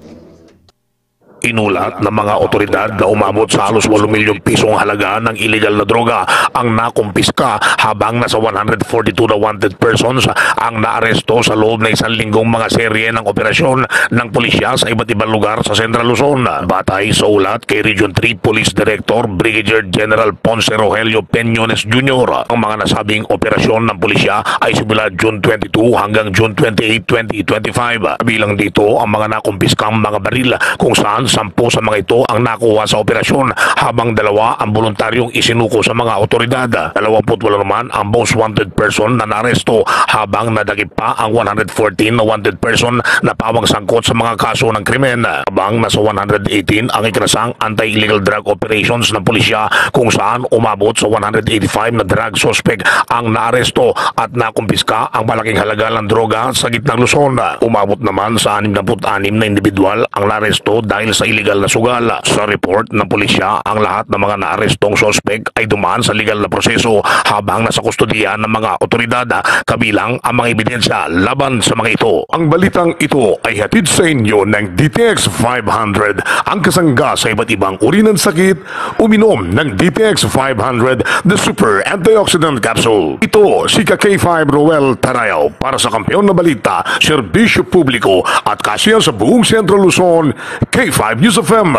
Inulat ng mga otoridad na umabot sa halos walo milyong piso ang halaga ng iligal na droga ang nakumpiska, habang nasa one hundred forty-two na wanted persons ang naaresto sa loob ng isang linggong mga serye ng operasyon ng pulisya sa iba't ibang lugar sa Central Luzon. Batay sa ulat kay Region three Police Director Brigadier General Ponce Rogelio Peñones Junior, ang mga nasabing operasyon ng pulisya ay simula June twenty-two hanggang June twenty-eight, twenty twenty-five. Bilang dito ang mga nakumpiskang mga baril, kung saan sampu sa mga ito ang nakuha sa operasyon, habang dalawa ang voluntaryong isinuko sa mga otoridad. Dalawampu't walo naman ang most wanted person na naaresto, habang nadakip pa ang one hundred fourteen na wanted person na pawang sangkot sa mga kaso ng krimen, habang nasa one hundred eighteen ang ikinasang anti-illegal drug operations ng pulisya, kung saan umabot sa one hundred eighty-five na drug suspect ang naaresto at nakumpiska ang malaking halaga ng droga sa Gitnang Luzon. Umabot naman sa anim na put anim na individual ang naaresto dahil sa iligal na sugal. Sa report ng pulisya, ang lahat ng mga naarestong suspect ay dumaan sa legal na proseso habang nasa kustodiya ng mga otoridad, kabilang ang mga ebidensya laban sa mga ito. Ang balitang ito ay hatid sa inyo ng D T X five hundred, ang kasangga sa iba't ibang uri ng sakit. Uminom ng D T X five hundred, the super antioxidant capsule. Ito si ka K five Roel Tarayaw para sa Kampiyon na Balita, Serbisyo Publiko at Kasiyahan sa buong Central Luzon, K five News F M.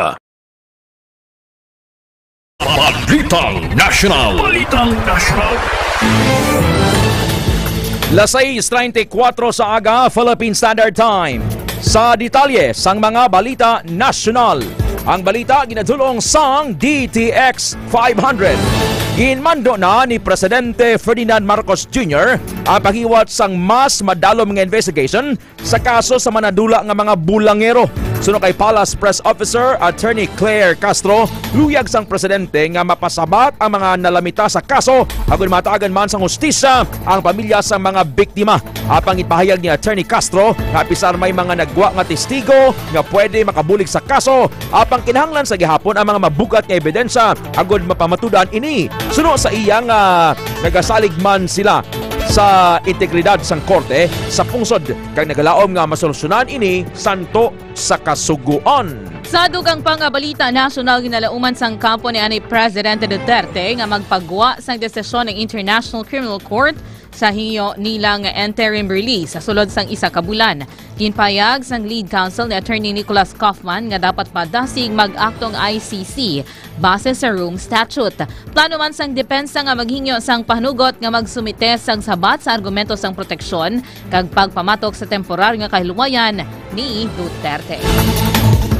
Balitang National. Balitang National. Las sais treinta y cuatro sa aga, Philippine Standard Time. Sa detalye sang mga balita nasyonal, ang balita ginadulong sang D T X five hundred. Ginmando na ni Presidente Ferdinand Marcos Junior ang paghiwat sang mas madalom nga investigation sa kaso sa manadula nga mga bulangero. Suno kay Palace Press Officer Attorney Claire Castro, luyag sang presidente nga mapasabat ang mga nalamita sa kaso, agud mataagan man sang hustisya ang pamilya sa mga biktima. Apang ipahayag ni Attorney Castro nga apisar may mga nagwa nga testigo nga pwede makabulig sa kaso, apang kinahanglan sa gihapon ang mga mabugat nga ebidensya agud mapamatudan ini. Suno sa iya nga nagasalig man sila sa integridad sang korte sa pungsod, kag nagalaom nga masolusyonan ini santo sa Kasugoan. Sa dugang pa nga balita nasyonal, ginalauman sang kampo ni anay Presidente Duterte nga magpagwa sang desisyon ng International Criminal Court sa hingyo nila nga interim release sa sulod sang isa ka bulan. Ginpayag sang lead counsel ni Attorney Nicholas Kaufman nga dapat pa dasig mag-akto ang I C C base sa Rome Statute. Plano man sang depensa nga maghingyo sang panugot nga magsumite sang sabat sa argumento sang proteksyon kag pagpamatok sa temporaryo nga kahilwayan ni Duterte.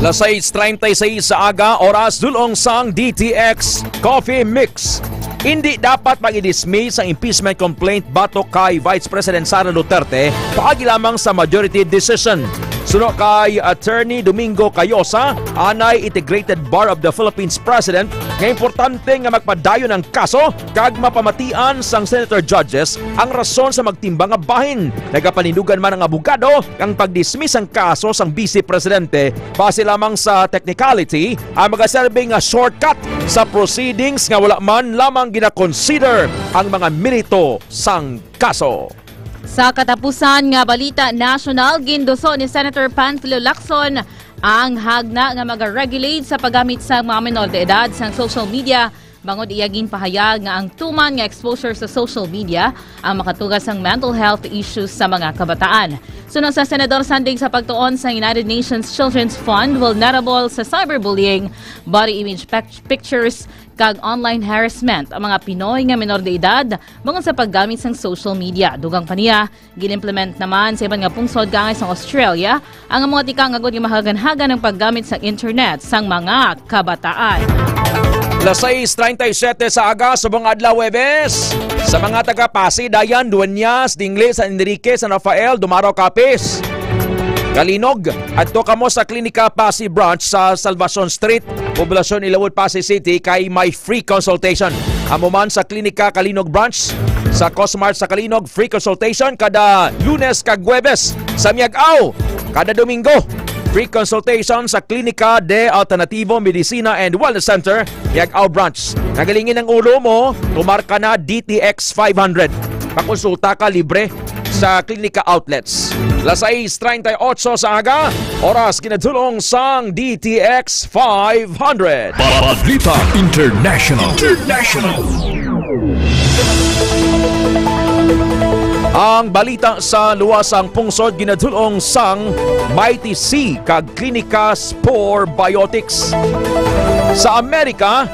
Las sais treinta y seis sa aga, oras dulong sang D T X Coffee Mix. Indi dapat pag-i-dismiss ang impeachment complaint batok kay Vice President Sara Duterte paagi lamang sa majority decision. Suno kay Attorney Domingo Cayosa, anay Integrated Bar of the Philippines President, nga importante nga magpadayon ang kaso kag mapamatian sang senator judges ang rason sa magtimbang nga bahin. Nagapanindugan man ang abogado ang pag-dismiss ang kaso sang Vice Presidente base lamang sa technicality, ang magaserbi nga shortcut sa proceedings nga wala man lamang gina-consider ang mga merito sang kaso. Sa katapusan nga balita nasyonal, ginduso ni Senator Panfilo Lacson ang hagna nga mag-regulate sa paggamit sa mga menor de edad sang social media Bangod iya ginpahayag nga ang tuman nga exposure sa social media ang makatuga sang mental health issues sa mga kabataan. Suno sa Senador Sandig, sa pagtuon sa United Nations Children's Fund, vulnerable sa cyberbullying, body image pic- pictures, kag online harassment ang mga Pinoy nga menor de edad bangod sa paggamit sang social media. Dugang pa niya, gin-implement naman sa iban nga pungsod kaangay sang Australia ang mga tikang agod nga mahaganhagan ang paggamit sang internet sang mga kabataan. Alas sais treinta y siete sa aga, subong adlaw, Huwebes. Sa mga taga Passi, Dayan, Dueñas, Dingle, San Enrique, San Rafael, Dumarao, Capiz, Calinog, adto kamo sa Klinika Passi Branch sa Salvacion Street, Poblacion Ilawod, Passi City, kay may free consultation. Amo man sa Klinika Calinog Branch sa Cosmart sa Calinog, free consultation kada Lunes kag Huwebes. Sa Miag-ao, kada Domingo, free consultation sa Klinika de Alternativo Medicina and Wellness Center, Miag-ao Branch. Nagalingin ang ulo mo, tumar ka na D T X five hundred. Pakonsulta ka libre sa Klinika Outlets. Alas sais treinta y ocho sa aga, oras ginadulong sang D T X five hundred. Balita International. International. Ang balita sa luwas sang pungsod ginadulong sang Mighty C kag Klinika Spore Biotics. Sa Amerika,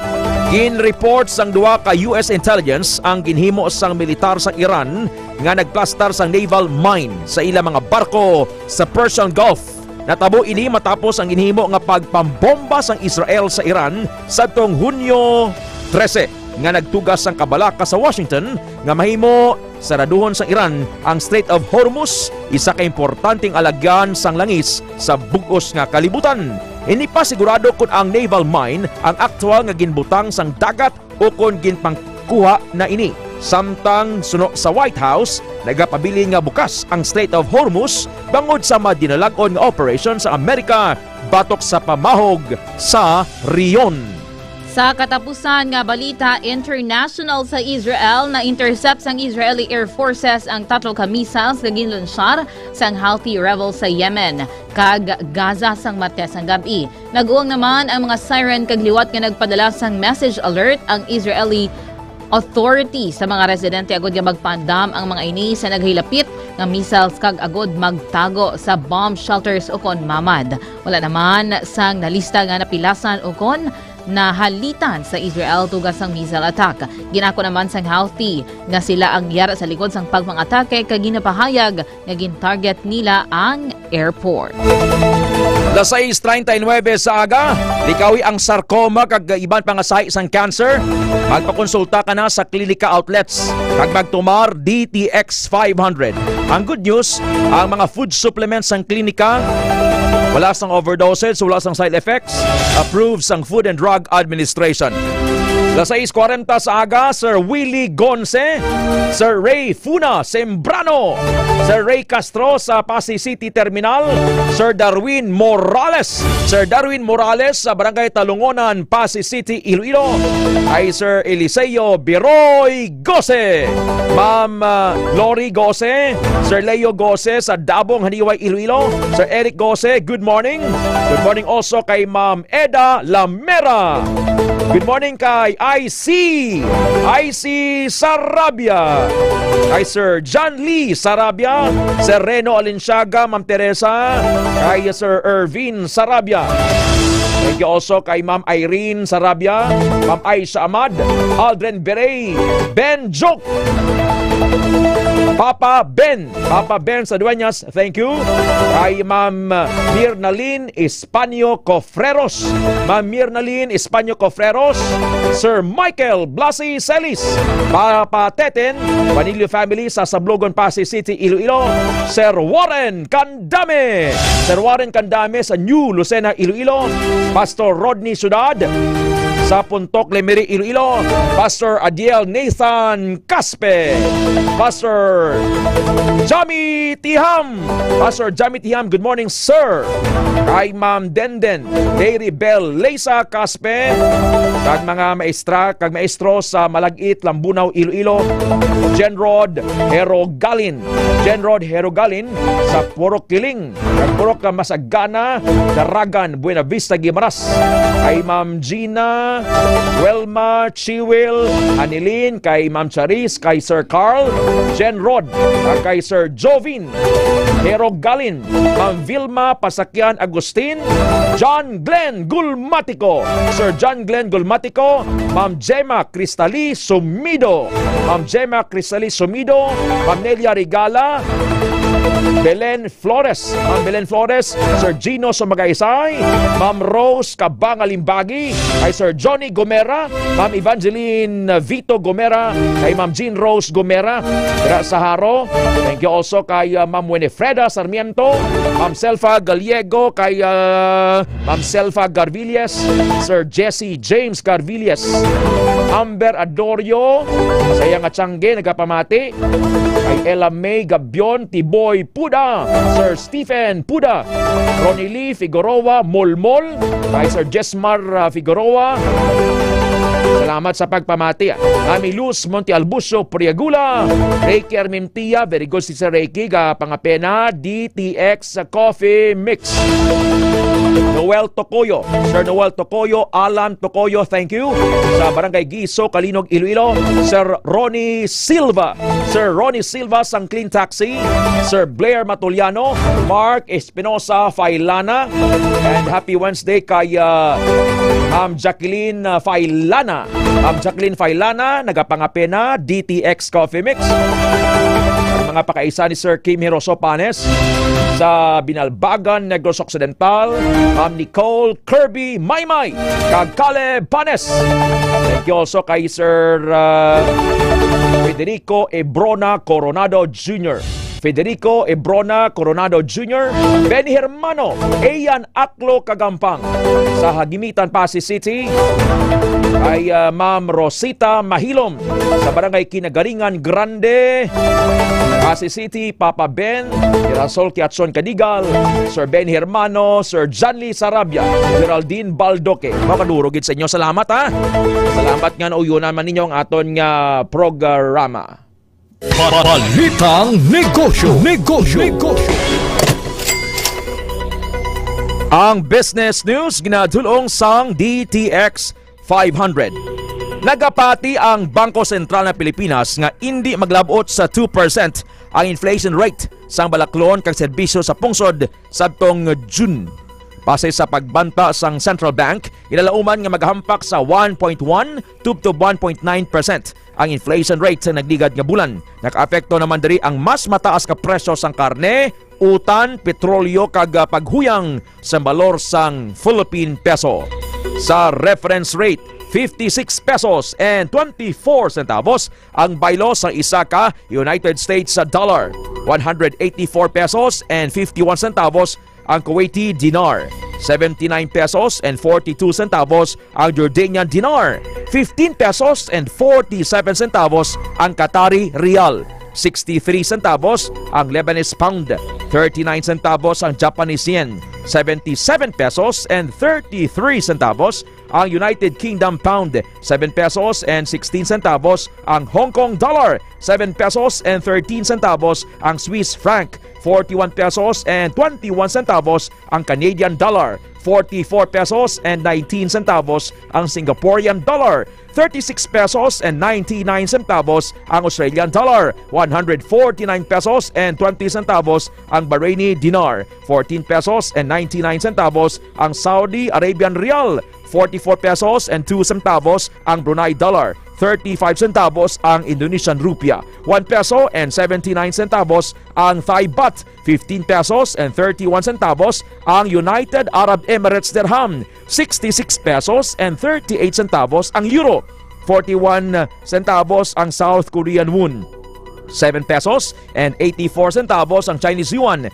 gin-report sang duha ka U S intelligence ang ginhimo sang militar sang Iran nga nagplastar sang naval mine sa ila mga barko sa Persian Gulf. Natabo ini matapos ang ginhimo nga pagpambomba sang Israel sa Iran sadtong Hunyo trese, nga nagtuga sang kabalaka sa Washington nga mahimo saraduhon sang Iran ang Strait of Hormuz, isa ka importanteng alagyan sang langis sa bug-os nga kalibutan. Hindi pa sigurado kon ang naval mine ang aktual nga ginbutang sang dagat o kon ginpangkuha na ini. Samtang suno sa White House, nagapabilin nga bukas ang Strait of Hormuz bangod sa madinalag-on nga operasyon sa Amerika batok sa pamahog sa rehiyon. Sa katapusan nga balita international, sa Israel, na-intercept sang Israeli Air Forces ang tatlo ka missiles nga ginlunsyar sang Houthi rebels sa Yemen kag Gaza sang Martes sang gab-i. Nag-uwang naman ang mga siren kag liwat nga nagpadala sang message alert ang Israeli authority sa mga residente agod nga magpaandam ang mga ini sa naghilapit nga missiles kag agod magtago sa bomb shelters ukon mamad. Wala naman sang nalista nga napilasan ukon nahalitan sa Israel tuga sang missile attack. Ginako naman sang Houthi nga sila ang yara sa likod sang pagpang-atake kag ginapahayag nga gin-target nila ang airport. Alas sais treinta y nuebe sa aga, likawi ang sarcoma kag iban pa nga sahi sang cancer. Magpakonsulta ka na sa Klinika Outlets kag magtumar D T X five hundred. Ang good news, ang mga food supplements sang Klinika wala sang overdosage, wala sang side effects, approved sang Food and Drug Administration. Alas sais kwarenta sa aga, Sir Willie Gonce, Sir Ray Funa Sembrano, Sir Ray Castro sa Passi City Terminal, Sir Darwin Morales, Sir Darwin Morales sa Barangay Talungonan, Passi City, Iloilo, kay Sir Eliseo Biroy Gose, Ma'am, ah, Lori Gose, Sir Leo Gose sa Dabong, Haniway, Iloilo, Sir Eric Gose, good morning. Good morning also kay Ma'am Eda Lamera. Good morning kay I C, I C Sarabia, kay Sir John Lee Sarabia, Sir Reno Alinsyaga, Ma'am Teresa, kay Sir Ervin Sarabia. Thank you also kay Ma'am Irene Sarabia, Ma'am Aisha Ahmad, Aldrin Berey, Ben Joke, Papa Ben, Papa Ben sa Dueñas, thank you. Kay Ma'am Mirnalyn Españo Cofreros, Ma'am Mirnalyn Españo Cofreros, Sir Michael Blasi Celis, Papa Teten, Panilio family sa Sablogon, Passi City, Iloilo, Sir Warren Candame, Sir Warren Candame sa New Lucena, Iloilo, Pastor Rodney Sudad sa Puntok Lemery, Iloilo, Pastor Adiel Nathan Caspe, Pastor Jami Tiham, Pastor Jami Tiham, good morning, sir. Kay Ma'am Denden, Mary Bell Leysa Caspe, kag mga maestra kag maestro sa Malagit, Lambunao, Iloilo, Jen Rod Herogalin, Jen Rod Herogalin sa Purok Kiling, kag Purok Masagana, Daragan, Buena Vista, Guimaras. Kay Ma'am Gina Wilma Chiwil, Anilin, kay Ma'am Charis, kay Sir Carl, Jen Rod, ah, kay Sir Jovin, Hero Galin, Ma'am Vilma Pasakyan Agustin, John Glenn Gulmatico, Sir John Glenn Gulmatico, Ma'am Gemma Cristali Sumido, Ma'am Gemma Cristali Sumido, Ma'am Nelia Regala, Belen Flores, Ma'am Belen Flores, Sir Gino Sumagaysay, Ma'am Rose Kabanga Limbagi, kay Sir Johnny Gomera, Ma'am Evangeline Vito Gomera, kay Ma'am Jean Rose Gomera, dira sa Jaro. Thank you also kay, uh, Ma'am Winifreda Sarmiento, Ma'am Selfa Gallego, kay, uh, Ma'am Selfa Garvillas, Sir Jesse James Garvillas, Amber Adorio, sa iya nga tiyangge, nagapamati, kay Ella May Gabion, Tiboy Puda, Sir Stephen Puda, Ronnie Lee Figueroa Molmol, kay Sir Jesmar, ah, Figueroa. Salamat sa pagpamati. Ami Luz Monte Albucio Priagula, Ricky Armintia, very good si Sir Ricky, ga pangapena, D T X Coffee Mix. Noel Tocoyo, Sir Noel Tocoyo, Alan Tocoyo, thank you. Sa Barangay Giso, Calinog, Iloilo, Sir Ronnie Silva, Sir Ronnie Silva sang Clean Taxi, Sir Blair Matuliano, Mark Espinosa Failana, and happy Wednesday kay, uh, Ma'am Jacqueline, uh, Failana. Ma'am Jacqueline Failana, nagapangapena, D T X Coffee Mix. Ang mga pakaisa ni Sir Kim Hiroso Panes sa Binalbagan, Negros Occidental, Ma'am Nicole Kirby Maymay, kag Caleb Panes. Thank you also kay Sir, uh, Federico Ebrona Coronado Junior Federico Ebrona Coronado Junior, Benny Hermano, Ian Aklo Kagampang. Sa Hagimitan, Passi City, kay, ah, Ma'am Rosita Mahilom. Sa Barangay Kinagaringan Grande, Passi City, Papa Ben, Girasol Kiatson Kadigal, Sir Benny Hermano, Sir Janly Sarabia, Geraldine Baldoque. Makaduro gid sa inyo. Salamat, ha. Salamat nga nauyonan man ninyo ang aton nga programa. Balitang negosyo, negosyo, negosyo. Ang business news ginadul-ong sang D T X five hundred. Nagapati ang Bangko Sentral ng Pilipinas nga indi maglab-ot sa two percent ang inflation rate sang balaklon kag serbisyo sa pungsod sadtong June. Base sa pagbanta sang Central Bank, ginalauman nga magahampak sa one point one tubtob one point nine percent ang inflation rate sa nagligad nga bulan. Nakaapekto naman diri ang mas mataas nga presyo sang karne, utan, petrolyo, kag, ah, paghuyang sa balor sang Philippine peso. Sa reference rate, fifty-six pesos and twenty-four centavos ang baylo sa isa ka United States dollar, one hundred eighty-four pesos and fifty-one centavos ang Kuwaiti dinar, seventy-nine pesos and forty-two centavos ang Jordanian dinar, fifteen pesos and forty-seven centavos ang Qatari riyal, sixty-three centavos ang Lebanese pound, thirty-nine centavos ang Japanese yen, seventy-seven pesos and thirty-three centavos ang United Kingdom pound, seven pesos and sixteen centavos ang Hong Kong dollar, seven pesos and thirteen centavos ang Swiss franc, forty-one pesos and twenty-one centavos ang Canadian dollar, forty-four pesos and nineteen centavos ang Singaporean dollar, thirty-six pesos and ninety-nine centavos ang Australian dollar, one hundred forty-nine pesos and twenty centavos ang Bahraini dinar, fourteen pesos and ninety-nine centavos ang Saudi Arabian rial, forty-four pesos and two centavos ang Brunei dollar, thirty-five centavos ang Indonesian rupiah, one peso and seventy-nine centavos ang Thai baht, fifteen pesos and thirty-one centavos ang United Arab Emirates dirham, sixty-six pesos and thirty-eight centavos ang euro, forty-one centavos ang South Korean won, seven pesos and eighty-four centavos ang Chinese yuan,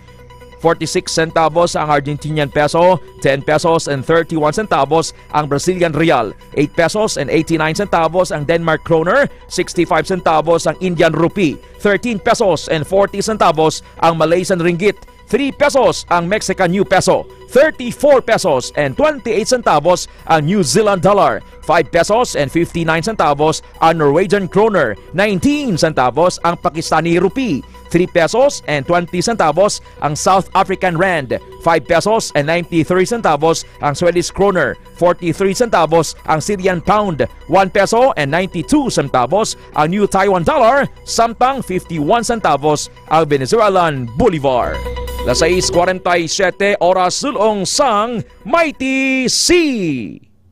forty-six centavos ang Argentinian peso, ten pesos and thirty-one centavos ang Brazilian real, eight pesos and eighty-nine centavos ang Denmark kroner, sixty-five centavos ang Indian rupee, thirteen pesos and forty centavos ang Malaysian ringgit, three pesos ang Mexican new peso, thirty-four pesos and twenty-eight centavos ang New Zealand dollar, five pesos and fifty-nine centavos ang Norwegian kroner, nineteen centavos ang Pakistani rupee, three pesos and twenty centavos ang South African rand, five pesos and ninety-three centavos ang Swedish kroner, forty-three centavos ang Syrian pound, one peso and ninety-two centavos ang New Taiwan dollar, samtang fifty-one centavos ang Venezuelan bolivar. Las sais kwarenta y siyete oras, dul-ong sang Mighty C.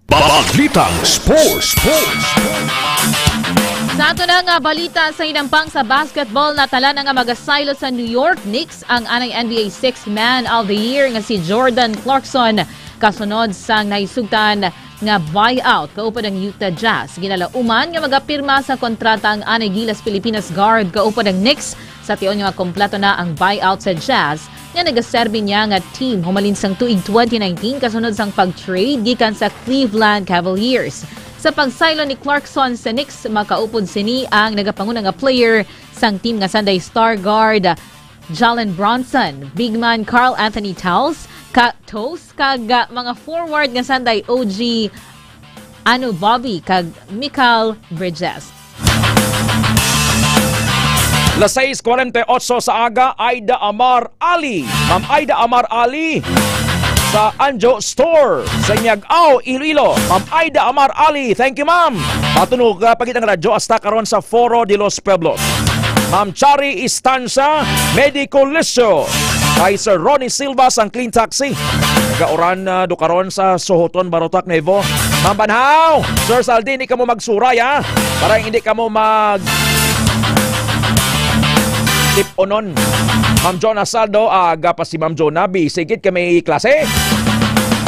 Balitang Sports. Sports. Sa ato na nga balita, sa hinampang sa basketball, natala na nga magasaylo sa New York Knicks ang anay N B A Sixth Man of the Year nga si Jordan Clarkson, kasunod sang nahisugtan nga buyout kaupod ang Utah Jazz. Ginalauman nga magapirma sa kontrata ang anay Gilas Pilipinas guard kaupod ang Knicks sa tion nga kompleto na ang buyout sa Jazz nga nagaserbi niya nga team humalin sang tuig twenty nineteen kasunod sang pag-trade gikan sa Cleveland Cavaliers. Sa pagsaylo ni Clarkson sa Knicks, makaupod sini ang nagapanguna nga player sang team nga sanday star guard Jalen Brunson, big man Karl Anthony Towns, ka Toast, kag ah, mga forward nga sanday O G Anunoby kag Mikal Bridges. Las sais kwarenta y ocho sa aga, Aida Amar Ali. Ma'am Aida Amar Ali sa Anjo Store sa Miag-ao, Iloilo. Ma'am Aida Amar Ali, thank you, ma'am. Patunog, ah, pa gid ang radyo hasta karon sa Foro de los Pueblos. Ma'am Chari Istanza, Medico Lisio. Kay Sir Ronnie Silva sang Clean Taxi. Nagauran na do karon sa Sohoton, Barotac, Nuevo. Ma'am Banhaw, Sir Saldi, di kamo magsuray, ha? Para hindi kamo mag tip-onon. Ma'am Jonah Saldo, aga pa si Ma'am Jonah, busy gid kay may klase.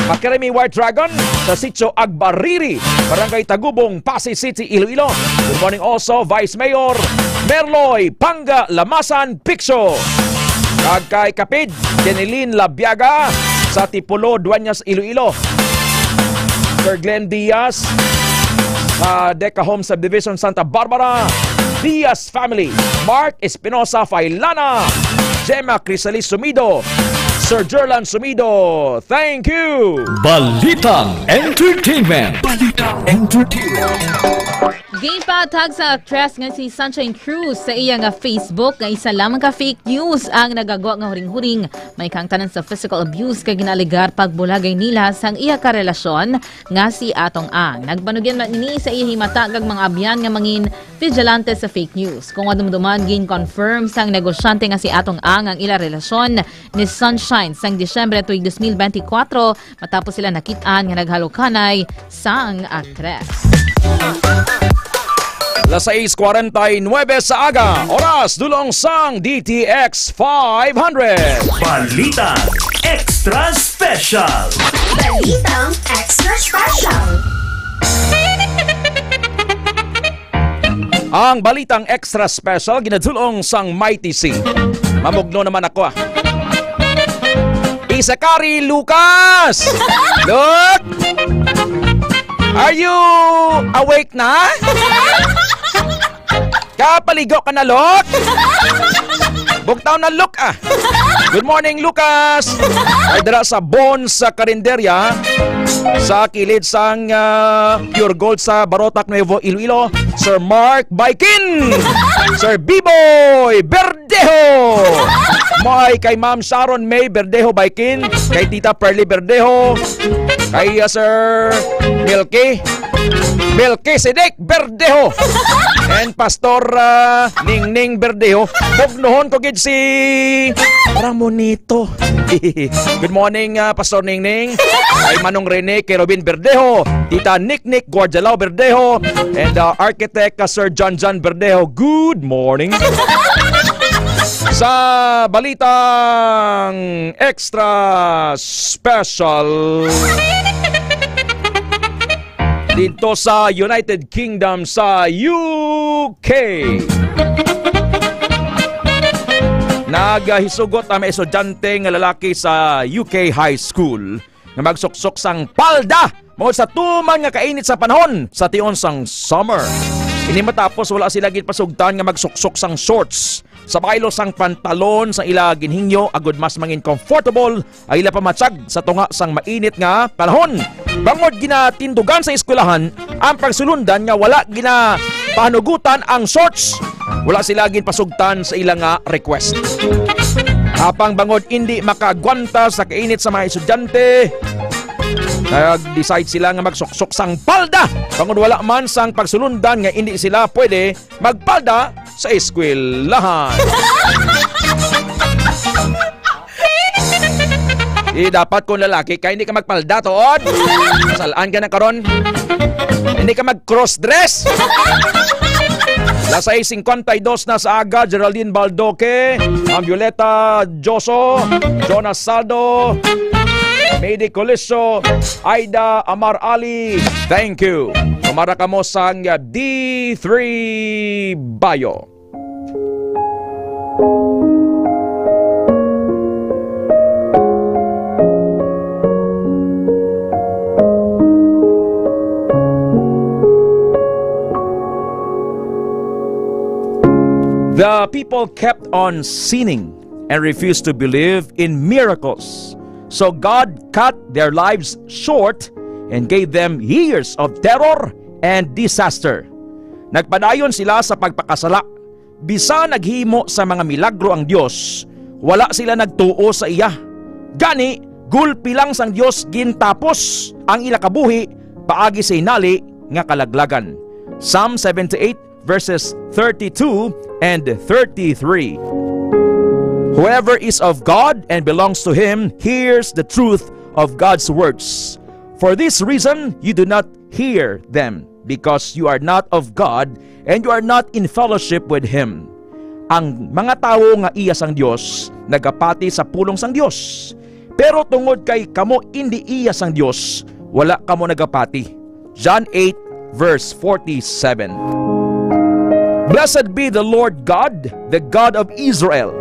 Makirimi White Dragon sa Sitio Agbariri, Barangay Tagubong, Passi City, Iloilo. Good morning also, Vice Mayor Merloy Panga Lamasan Piccio. Kag kay Kapid, Kenilin Labiaga sa Tipolo, Dueñas, Iloilo. Sir Glenn Diaz, sa Deca Home Subdivision, Santa Barbara. Diaz family, Mark Espinosa Failana, Gemma Crisalis Sumido, Sir Jerlan Sumido. Thank you! Balitang Entertainment. Balitang Entertainment. Ginpatag sa aktres nga si Sunshine Cruz sa iya nga Facebook nga isa lamang ka fake news ang nagagwa nga huring-huring may kaangtanan sa physical abuse kag ginaalegar pagbulagay nila sang iya ka relasyon nga si Atong Ang. Nagpanugyan man ini sa iya himata kag mga abyan nga mangin vigilante sa fake news. Kung madumduman, gin-confirm sang negosyante nga si Atong Ang ang ila relasyon ni Sunshine sang Disyembre tuig dos mil benti kwatro matapos sila nakit-an nga naghalukanay sang aktres. Las sais kwarenta y nuebe sa aga, oras dul-ong sang D T X five hundred. Balita Extra Special. Balitang Extra Special. Ang balitang extra special ginadul-ong sang Mighty C. Mamugno naman ako, ah. Isakari Lucas! Look! Are you awake na? Kapaligo ka na, Lok? Bugtaw na, Lok, ah. Good morning, Lucas. Ay dira sa Bones sa Karinderya, sa kilid sang ah, Pure Gold sa Barotac, Nuevo Iloilo, Sir Mark Baikin, Sir Biboy Verdejo, may kay Ma'am Sharon May Verdejo Baikin, kay Tita Pearly Verdejo, kay ah, Sir Milky, Melchizedek Verdejo, and Pastor ah, Ningning Verdejo. Bugnohon ko gid si Ramonito. Good morning, ah, Pastor Ningning. Kay Manong Rene, kay Robin Verdejo, Tita Niknik Guardialao Verdejo, and ah, Architect ah, Sir John John Verdejo. Good morning. Sa balitang extra special, dito sa United Kingdom, sa U K. Nagahisugot ang mga estudyante nga lalaki sa U K high school nga magsuksok sang palda bangod sa tuman nga kainit sa panahon sa tion sang summer. Ini matapos wala sila ginpasugtan nga magsuksok sang shorts sa baylo sang pantalon sa ila ginhingyo agud mas mangin comfortable ang ila pamatyag sa tunga sang mainit nga panahon. Bangod ginatindugan sa eskwelahan ang pagsulundan nga wala ginapahanugutan ang shorts Wala sila ginpasugtan sa ila nga request. Apang bangod indi makaagwanta sa kainit sa mga estudyante, nag-decide sila nga magsuksok sang palda, bangod wala man sang pagsulundan nga indi sila pwede magpalda sa eskwelahan. Eh, dapat kung lalaki ka, hindi ka magpalda, tuod. Salaan ka na karon. Hindi ka mag-cross dress. Las seis cincuenta y dos na sa aga, Geraldine Baldoque, Ma'am Violeta Joso, Jonas Saldo, Mady Colisio, Aida Amar Ali. Thank you. Tumara kamo sang D three Bayo. The people kept on sinning and refused to believe in miracles. So God cut their lives short and gave them years of terror and disaster. Nagpadayon sila sa pagpakasala. Bisan naghimo sa mga milagro ang Dios, wala sila nagtuo sa iya. Gani, gulpi lang sang Dios gintapos ang ila kabuhi paagi sa hinali nga kalaglagan. Psalm seventy-eight, verses thirty-two and thirty-three. Whoever is of God and belongs to Him hears the truth of God's words. For this reason, you do not hear them, because you are not of God and you are not in fellowship with Him. Ang mga tawo nga iya sang Dios nagapati sa pulong sang Dios, pero tungod kay kamo indi iya sang Dios, wala kamo nagapati. John eight, verse forty-seven. Blessed be the Lord God, the God of Israel,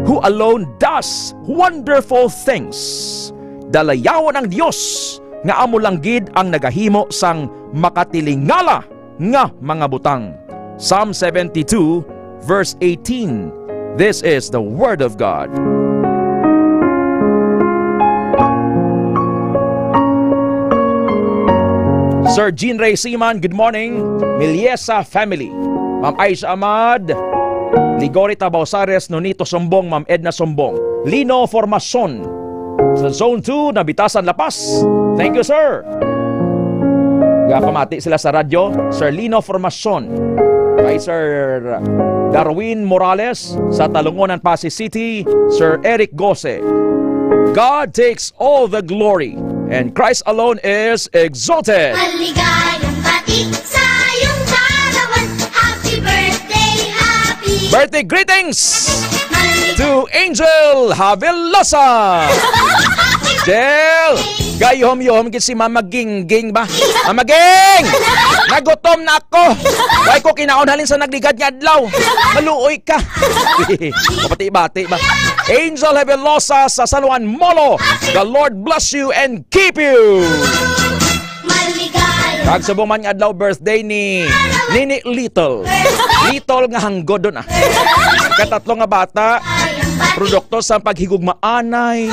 who alone does wonderful things. Dalayawon ang Dios nga amo lang gid ang nagahimo sang makatilingala nga mga butang. Psalm seventy-two, verse eighteen. This is the word of God. Sir Jean Ray Siman, good morning. Miliesa family. Ma'am Aisha Ahmad, Ligori Tabao Sares, Nonito Sumbong, Ma'am Edna Sumbong. Lino Formacion, sa Zone two, Nabitasan, La Paz. Thank you, sir. Gapamati sila sa radyo. Sir Lino Formacion, kay Sir Darwin Morales, sa Talungonan, Passi City. Sir Eric Gose, God takes all the glory, and Christ alone is exalted. Maligayang bati sa iyong kaarawan. Happy birthday, happy Birthday greetings to Angel Havelosa. Jel, gayom-yom gid si Mama Gingging ba? Mama Ging! Nagutom na ako! Way ko kinaon halin sa nagligad nga adlaw. Maluoy ka. Mabati-bati ba? Angel Havelosa sa San Juan Molo. The Lord bless you and keep you. Kag subong man nga adlaw, birthday ni Nini Little. Little nga hanggodon, ah. Katatlo nga bata, produkto sa paghigugmaanay,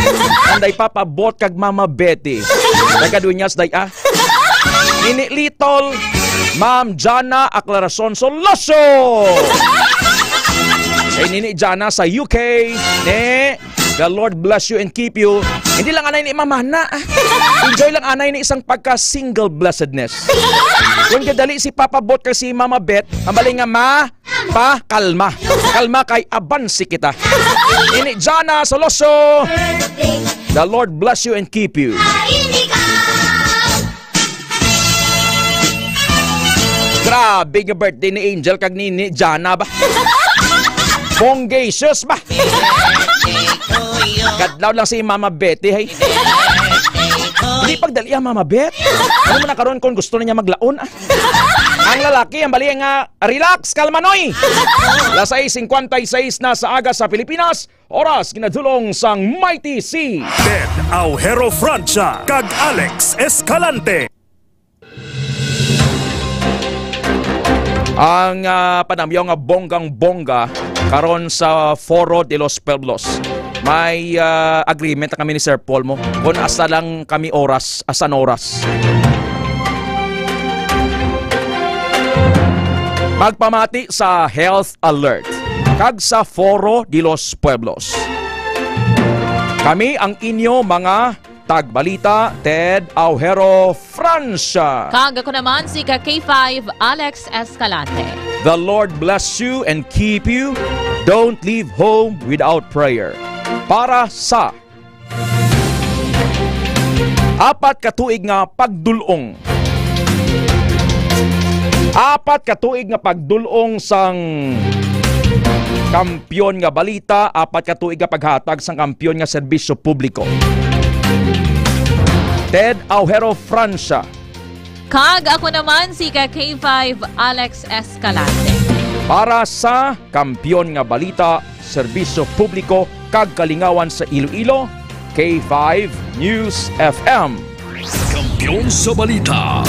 anday Papa Bot kag Mama Betty. Nagadunyas day, ah. Nini Little, Ma'am Jana Aclaracion Soloso. Kay Nini Jana sa U K, ne? The Lord bless you and keep you. Hindi lang anay ni mamana, ah. Enjoy lang anay ni isang pagka-single blessedness. Kung kadali si Papa Bot kag si Mama Bet, ang bali nga ma, pa, kalma. Kalma kay abansi kita. Ini Jana Soloso. The Lord bless you and keep you. Grabe nga birthday ni Angel kag ni, ni Jana ba? Bongacious ba? Kadlaw lang si Mama Betty, hay. Hindi pagdali ang Mama Bet. Ano man na karon kung gusto na niya maglaon, ah? Ang lalaki, ang bali nga, relax, kalma, noy. Las sais cincuenta y seis na sa aga sa Pilipinas, oras ginadulong sang Mighty C. Ted Aujero Francia kag Alex Escalante. Ang, ah, panamyaw nga bonggang-bongga karon sa Foro de los Pueblos. May, ah, agreement na kami ni Sir Paul mo kung asa lang kami oras, asan oras. Pagpamati sa Health Alert kag sa Foro de los Pueblos. Kami ang inyo mga tagbalita, Ted Aujero Francia. Kag ako naman si ka K five, Alex Escalante. The Lord bless you and keep you. Don't leave home without prayer. Para sa apat ka tuig nga pagdulong. Apat ka tuig nga pagdulong sang kampiyon nga balita, apat ka tuig nga paghatag sang kampiyon nga serbisyo publiko. Ted Aujero Francia. Kag ako naman si ka K five, Alex Escalante. Para sa kampiyon nga balita, serbisyo publiko, kag kalingawan sa Iloilo, K five News F M. Kampiyon sa balita.